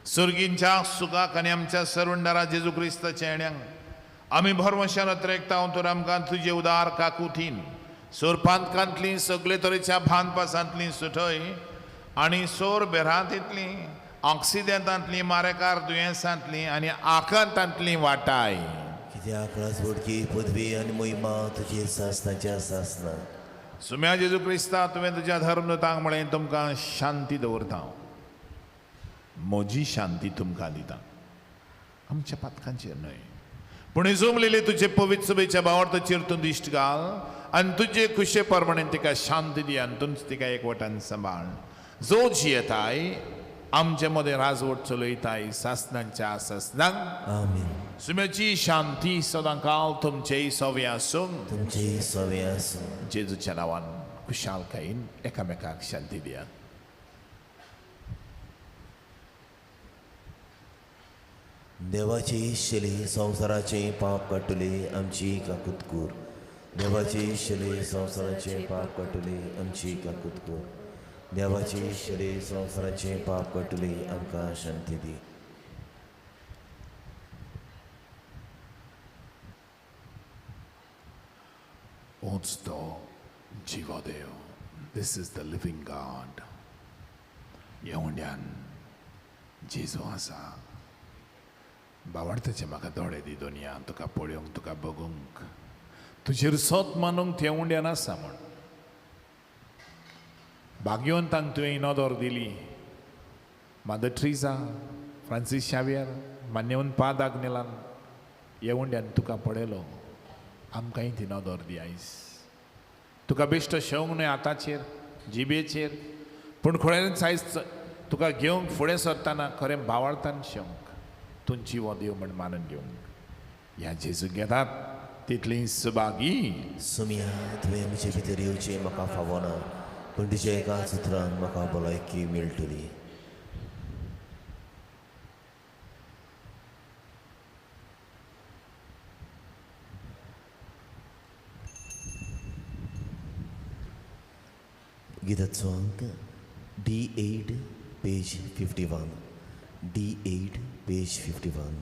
सर्गींच्या सुखाक आनी आमच्या सर्वंडारा जेजू क्रिस्ताच्या येण्यांक आमी भरवंशान अत्रेकता तर आमकां तुजे उदार काकुतीन सोरपांतकांतली सगळे तरेच्या भानपासांतली सुटय आनी सोर बेरांतींतली ऑक्सिडेंतांतली मारेकार दुयेंसांतली आनी आकांतांतली वाटाय. कित्याक राजवटकी पदवी आनी महिमा तुजी सासनाच्या सासना. सुम्या जेजू क्रिस्ता, तुवें तुज्या धर्मदूतांक म्हळें तुमकां शांती दवरता, म्हजी शांती तुमकां दिता, आमच्या पातकांचेर न्हय पूण जमलेले तुजे पवित्र सभेच्या भावार्थाचेर तूं दिश्ट घाल आनी तुजे खुशे प्रमाणे तिका शांती दी आनी तुमच तिका एकवटान सांबाळ. जो जियेताय आमचे मदें राजवट चलयताय सासनांच्या सासनांक. आमेन. सुम्याची शांती सदां काल तुमचेय सवे आसूं. तुमचेय सवे आसूं. जेजूच्या नांवान खुशालकायेन एकामेकाक शांती दियात. देवाची शली संवसाराचे पाप काडटली आमची काकूत कर. देवाची शली संवसाराचे पाप काडटली आमची काकूत कर. देवाची शली संवसाराचे पाप काडटली आमकां शांती दी. होच तो जिवो देव. This is the living God. येवंड्यान जेजू आसा. बावडताचे म्हाका दोळे दी दोनया, तुका पळोवंक, तुका बगूंक, तुजेर सोत मानूंक तेवंड्यान आसा म्हण. भाग्यवंतांक तुवें नदर दिली. मदर ट्रिजा, फ्रांसीस शावियर, मान्यवंत पाद आग्नेलान येवंड्यान तुका पळयलो. आमकांय ती नदर दी आयज. तुका बेश्टो शेवंक न्हय हाताचेर, जिबेचेर, पूण खऱ्यांनीच आयज तुका घेवंक फुडें सरतना खरें भावार्थान शेवंक, तूं जिवो देव म्हण मानून घेवंक. ह्या जेजू घेतात तितलीं सुभागी. सुमिया, तुवें म्हजे भितर येवचें म्हाका फावना, पूण तुज्या एकाच उतरान म्हाका भलायकी मेळटली. गिताचो अंक D8 page 51. D8 page 51.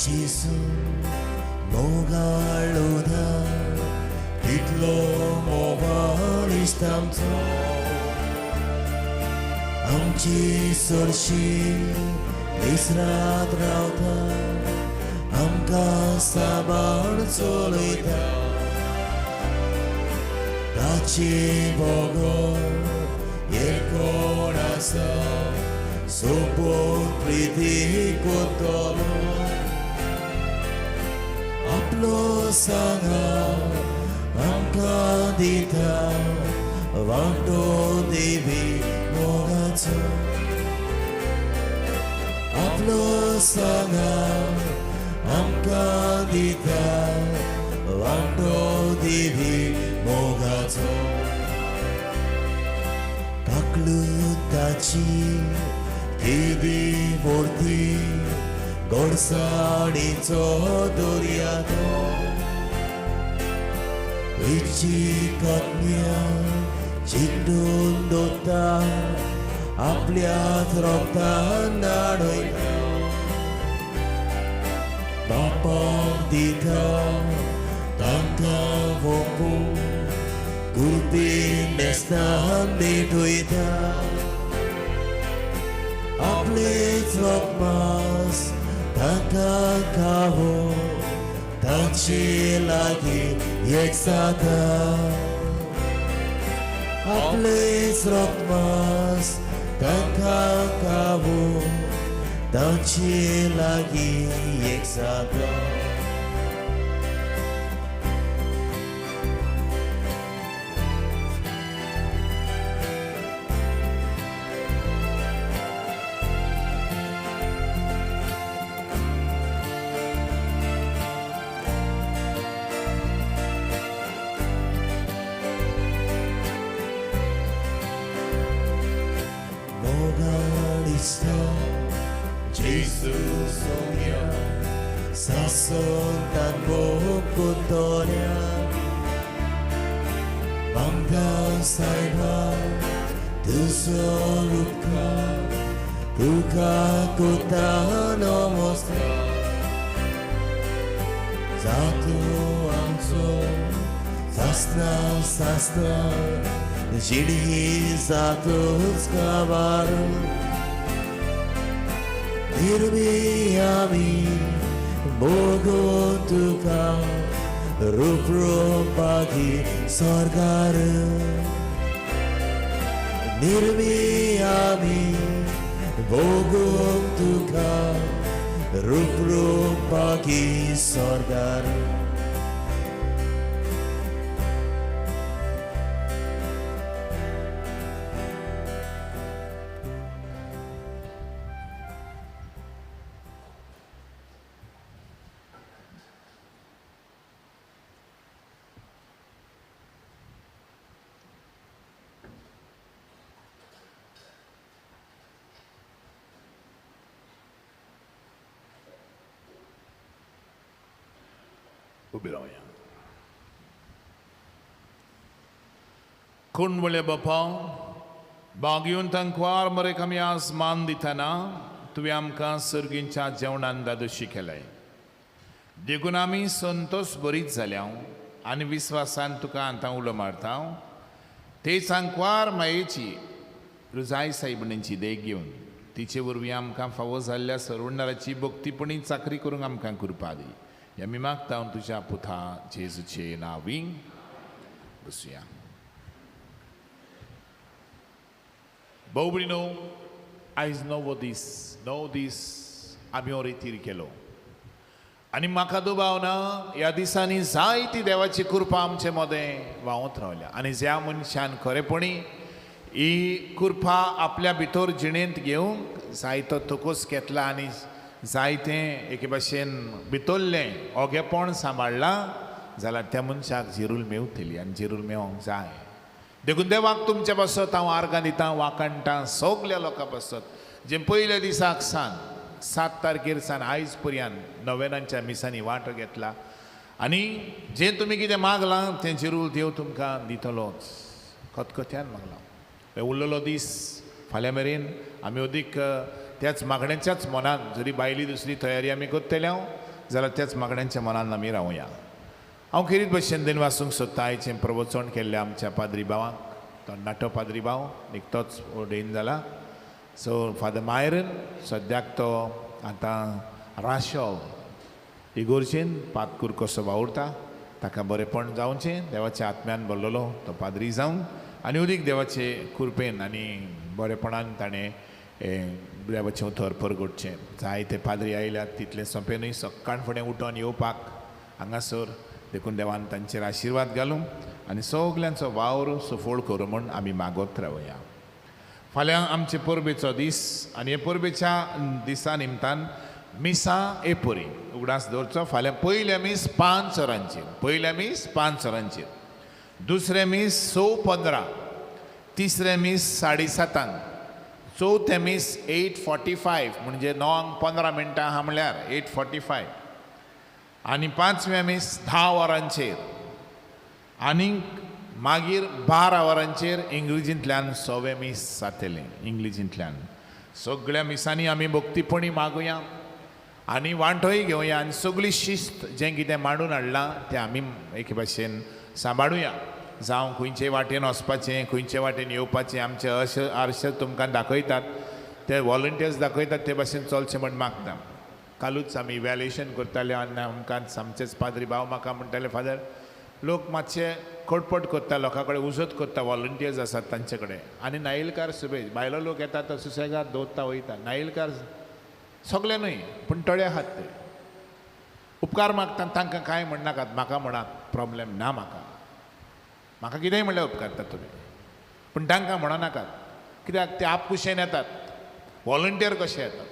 Gesù, mogaluda, titlo movaristamto, amchi sorshi, disrat rauta, amka sabar solita, tachi bogo, el corazón, sopor priti kotolo. आपलो सांगा आमकां दिता वांटो देवी मोगाचो. आपलो सांगा आमकां दिता वांटो देवी मोगाचो. काकलुताची केदी मोर्ती गोडसाणीचो दर्या तो, इची कन्या चिड्डून दवरता आपल्याच रोगतान न्हाणयता. बापाक दिता तांकां वोपूं कुर्बीन न्हेसतान भेटयता. आपलेच रोगमास तांकां खावो तांचे लागीं एक जाता. आपलेच रोगमास तांकां खावो तांचे लागीं एक जाता. Gesù sogna, sasontan bokotonya, bangga saiba, tusoruka, tuka kota nomostra, zatu amso, sasna sasna, jidhi zatu skavaru. Nirmiyami mogo tuka rupropagi sargar. Nirmiyami mogo tuka रूप रूप बागी सोर्गार. उबी रावया. कोण व्हडल्या बापा, बागयोन तांकवार मरेक आमी आज मान दितना तुवें आमकां सर्गींच्या जेवणान दादोशी केलाय, देखून आमी संतोश बरीच जाल्या आनी विस्वासान तुका आतां उलो मारता. ते सांकवार मायेची रुजाय सायबिणीची देख घेवन तिचे वरवीं आमकां फावो जाल्ल्या सरवणाराची भक्तीपणी चाकरी करूंक आमकां कृपा दी. आमी मागता तुज्या पुता जेजूचे नांवी. बसुया. भाव भयणीनो, आयज णवो दीस, 9 दीस आमी हो रितीर केलो आनी म्हाका दुबाव ना ह्या दिसांनी जायती देवाची कृपा आमचे मदें व्हांवत रावल्या आनी ज्या मनशान खरेपणी ही कृपा आपल्या भितर जिणेंत घेवंक जायतो तकोस घेतला आनी जायतें एके भाशेन भितरलें ओगेपण सांबाळ्ळां जाल्यार त्या मनशाक जिरूल मेवतली आनी जिरूल मेवोंक जाय. देखून देवाक तुमच्या पासत हांव आर्गां दितां, वाखाणटां सगल्या लोकां पासत जे पयल्या दिसाक सान 7 तारखेर सान आयज पर्यंत नवेनांच्या मिसांनी वांटो घेतला आनी जें तुमी कितें मागलां तें जिरूल देव तुमकां दितलोच. खतखत्यान मागलां. हे उरलेलो दीस फाल्यां मेरेन आमी अदीक त्याच मागण्यांच्याच मनान, जरी बायली दुसरी तयारी आमी करतले हांव जाल्यार त्याच मागण्यांच्या मनान आमी रावया. हांव खेरीत भशेन देन वाचूंक सोदता आयचें प्रवचन केल्लें आमच्या पाद्री भावाक, तो नाटो पाद्री भाव निकतोच ओर्डेन जाला. सो फादर मायरन सद्याक तो आतां राशोल इगोर्जेन पातकूर कसो वावुरता, ताका बरेंपण जावचें, देवाच्या आत्म्यान भरलेलो तो पाद्री जावन आनी अदीक देवाचे कृपेन आनी बरेपणान ताणें देवाचें उतर परगटचें. जायते पाद्री आयल्यात तितलें सोंपें न्हय सकाळ फुडें उठोन येवपाक हांगासर, देखून देवान तांचेर आशिर्वाद घालूं आनी सगल्यांचो वावर सफळ करूं म्हूण आमी मागत रावया. फाल्यां आमचे परबेचो दीस आनी हे परबेच्या दिसा निमतान मिसां एपरी उगडास दवरचो. फाल्यां पयलें मीस 5 वरांचेर, पयलें मीस 5 वरांचेर, दुसरें मीस 6:15, तिसरें मीस 7:30, चवथें मीस 8:45 म्हणजे 9:15 आहा म्हणल्यार 8:45 आनी पांचवें मीस 10 वरांचेर आनी मागीर 12 वरांचेर इंग्लिजींतल्यान सवें मीस जातलें. इंग्लिजींतल्यान सगळ्या मिसांनी आमी भक्तीपणी मागुया आनी वांटोय घेवया आनी सगळी शिस्त जें कितें मांडून हाडलां तें आमी एके भाशेन सांबाळुया. जावं खंयचे वाटेन वचपाचें, खंयचे वाटेन येवपाचें, आमचे अशे आरशे तुमकां दाखयतात, ते वॉलंटियर्स दाखयतात ते भाशेन चलचें म्हण मागता. कालूच आमी इव्हॅल्युएशन करताले आनी आमकां आमचेच पाद्री भाव म्हाका म्हणटाले, फादर लोक मातशे खटपट करता, लोकां कडेन उजत करता, वॉलंटियर्स आसात तांचे कडेन आनी नायलकार सुबेज भायलो लोक येता तो सुसेगाद दवरता वयता. नायलकार सगळे न्हय पूण तळे आहात ते उपकार मागता, तांकां कांय म्हणनाकात, म्हाका म्हणात प्रॉब्लेम ना, म्हाका म्हाका कितेंय म्हणल्यार उपकारता तुमी, पूण तांकां म्हणो नाकात, कित्याक ते आपकुशेन येतात, वॉलंटियर कशे येतात.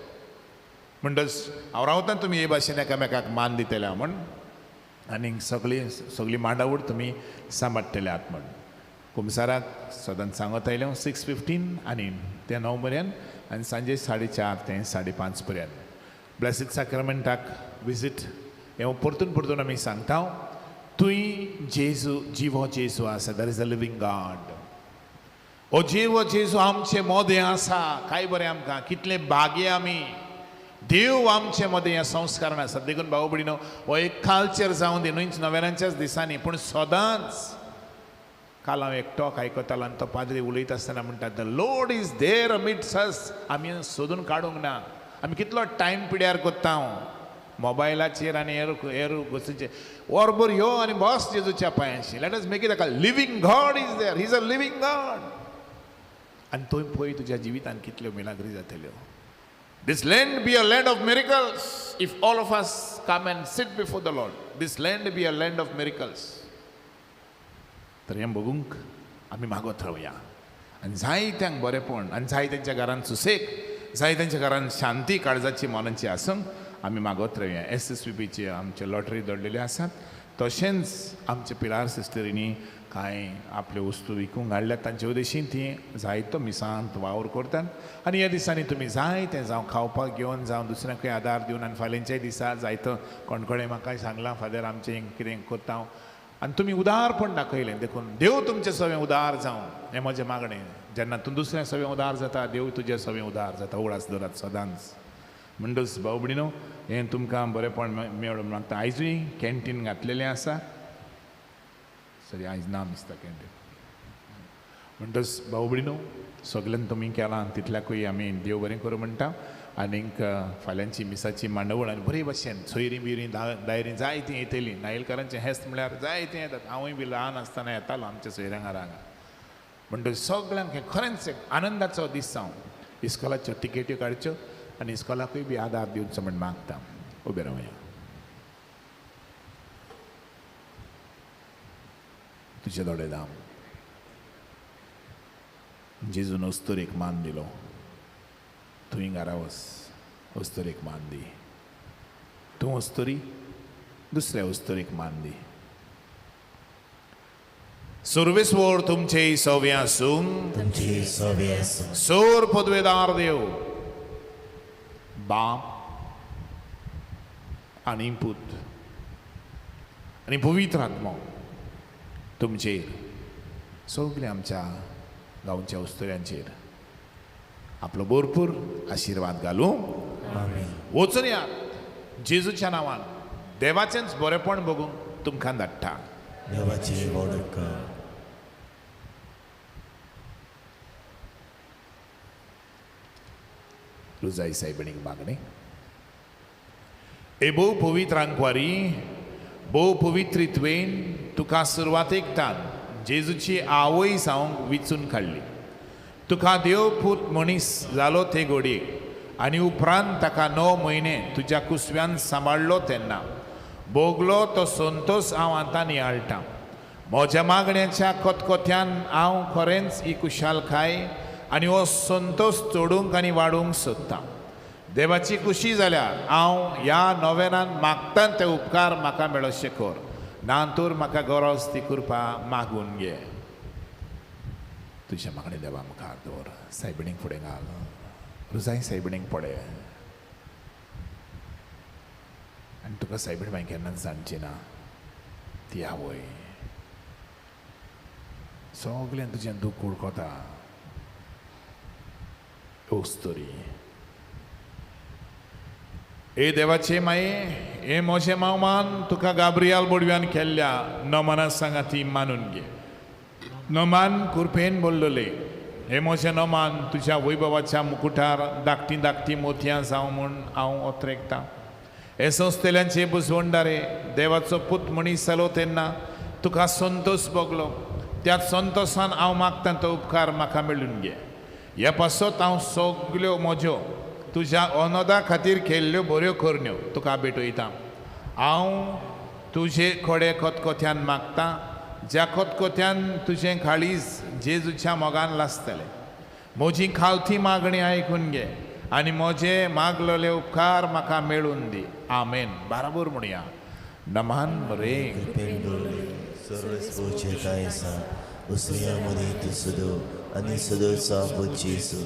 म्हणटच हांव रावता तुमी हे भाशेन एकामेकाक मान दितले म्हण आनी सगळी सगळी मांडावळ तुमी सांबाळटले आहात म्हण. कुमसाराक सदांच सांगत आयलें हांव 6:15 आनी ते 9 पर्यंत आनी सांजे 4:30 ते 5:30 पर्यंत. ब्लेसीड साक्रामेंटाक विजीट हें परतून परतून आमी सांगता. तुंय जेजू जिवो जेजू आसा, there is a living God. हो जिवो जेजू आमचे मोदें आसा, काय बरें आमकां, कितलें भाग्य आमी, देव आमचे मदें ह्या संस्कारान आसा. देखून भाव भयणीनो हो एक कालचेर जावं दी न्हय नव्यानाच्याच दिसांनी पूण सदांच. काल हांव एक टॉक आयकतालो आनी तो पाद्री उलयता आसतना म्हणटा, the Lord is there amidst us. आमी सोदून काडूंक ना, आमी कितलो टायम पिड्यार करता हांव मोबायलाचेर आनी हेर हेर गोश्टीचेर. वरभर यो आनी बस जेजूच्या पांयांशी. Let us make it a living God is there, he is a living God. आनी थंय पळय तुज्या जिवितान कितल्यो मिलाग्री जातल्यो. This land be a land of miracles. If all of us come and sit before the Lord, this land be a land of miracles. तर हें बघूंक आमी मागत रावया आनी जायत्यांक बरेंपण आनी जाय तेंच्या घरान सुसेग, जाय तेंच्या घरान शांती काळजाची मनाची आसूंक आमी मागत रावया. एस एस पी पीचे आमचे लॉटरी दवरलेले आसात, तशेंच आमचे पिलार सिस्टरींनी कांय आपल्यो वस्तू विकूंक हाडल्यात, तांचे उद्देशीन ती जायतो मिसांत वावर करतात. आनी ह्या दिसांनी तुमी जाय तें जावं खावपाक घेवन जावं दुसऱ्यांकूय आदार दिवन, आनी फाल्यांच्याय दिसा जायतो कोण कोणें म्हाका सांगलां फादर आमचें कितें करता हांव, आनी तुमी उदारपण दाखयलें, देखून देव तुमचें सगळें उदार जावं हें म्हजें मागणें. जेन्ना तूं दुसऱ्या सगळें उदार जाता, देव तुजें सगळें उदार जाता. उगडास दवरात सदांच. म्हणटच भाव भयणीनो, हें तुमकां बरेंपण मेळूं मागता. आयजूय कॅन्टीन घातलेलें आसा, सरी आयज ना दिसता कॅन्टीन. म्हणटच भाव भयणीनो, सगल्यांक तुमी केलां तितल्याकूय आमी देव बरें करूं म्हणटा. आनीक फाल्यांची मिसाची मांडवळ आनी बरे भशेन सोयरीं बियरीं दायरीं जायतीं येतलीं. नायलकारांचें हेस्त म्हळ्यार जायतीं येतात. हांवूय बी ल्हान आसतना येतालो आमच्या सोयऱ्यां घरा हांगा. म्हणटच सगल्यांक हें खरेंच एक आनंदाचो दीस जावं. इस्कोलाच्यो टिकेट्यो काडच्यो आनी इस्कोलाकूय बी आदार दिवचो म्हण मागता. उबें रावया. तुजे दोळे दाम. जेजून अस्तुरेक मान दिलो, तुवें घरा वच, अस्तुरेक मान दी. तूं अस्तुरी दुसऱ्या अस्तुरेक मान दी. सर्वेस्वर तुमचे सवे आसूं, तुमचे सवे आसूं. सोर पदवेदार देव बाप आनी पूत आनी पवित्र आत्मो तुमचेर, सगल्या आमच्या गांवच्या अस्तुऱ्यांचेर आपलो भरपूर आशिर्वाद घालूं. वचून यात जेजूच्या नांवान देवाचेंच बरेंपण बघूंक तुमकां धाडटा. देवाची व्हड उपकार. रुजाई सायबिणीक मागणें. ए भोव पवित्र आंकवारी, भोव पवित्रित्वेन तुका सुरवातेक तान जेजूची आवय जावंक विचून काडली. तुका देव पूत मनीस जालो ते घडयेक आनी उपरांत ताका 9 म्हयने तुज्या कुसव्यान सांबाळ्ळो तेन्ना भोगलो तो संतोस हांव आतां नियाळटां. म्हज्या मागण्याच्या खतखत्यान हांव खरेंच ही कुशालकाय आनी हो संतोस चडूंक आनी वाडूंक सोदतां. देवाची खुशी जाल्यार हांव ह्या नोवेनान मागता ते उपकार म्हाका मेळोशे कर, ना तर म्हाका गरज ती कृपा मागून घे. तुज्या मागणें देवा मुखार दवर. सायबिणीक फुडें घाल, रुजाय सायबिणीक पळय आनी तुका सायबीण मागीर केन्नाच जाणची ना ती आवय. सगळें तुजें दूख उडकता अस्तुरी. ए देवाचे माये, हे म्हजें मावमान तुका गाब्रियाल बोडव्यान केल्ल्या नमना सांगा ती मानून घे. नमान कृपेन बोल्लोले हे म्हजें नमान तुज्या वैभवाच्या मुकुटार धाकटीं धाकटीं मोतयां जावं म्हूण हांव ओतरेकतां. हे संस्थेल्यांचे बुजवणदारे, देवाचो पूत मनीस जालो तेन्ना तुका संतोस भोगलो, त्या संतोसान हांव मागतां तो उपकार म्हाका मेळून घे. ह्या पासत हांव सगल्यो म्हज्यो तुज्या अनोदा खातीर केल्ल्यो बऱ्यो करण्यो तुका भेटयतां. हांव तुजे कडेन खतखत्यान मागतां, ज्या खतखत्यान तुजें काळीज जेजूच्या मोगान लासतलें. म्हजी खालती मागणी आयकून घे आनी म्हजे मागलेले उपकार म्हाका मेळून दी. आमेन. बराबर म्हणया. नमान रे आनी सदोसा जेजू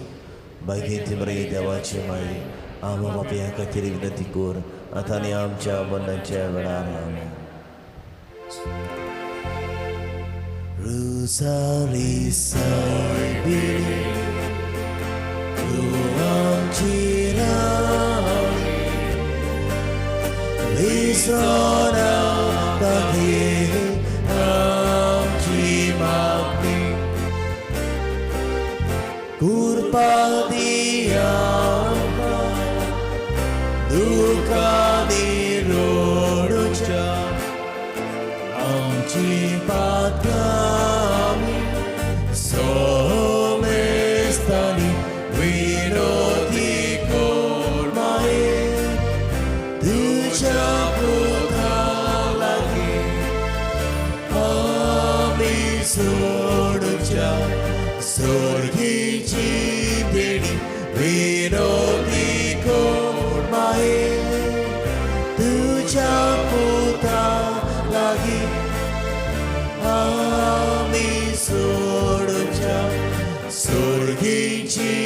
बागेंत मरे देवाचे माये, आमा बापया खातीर विनंती कर आतां आनी आमच्या मरणाच्या वेळार. आमेन. रुसारी सायबिणी तूं आमची राणी, विसरनाका घे आमची मागणी, कृपा दी आमकां दुखांनी रडूच्या आमची पातकां सोमेस्तांनी विनोती कर. सोडूच्या सोर्गीची देणी विनोदी कोण माये तुझ्या पुता लागीं आमी सोडूच्या सोर्गीची.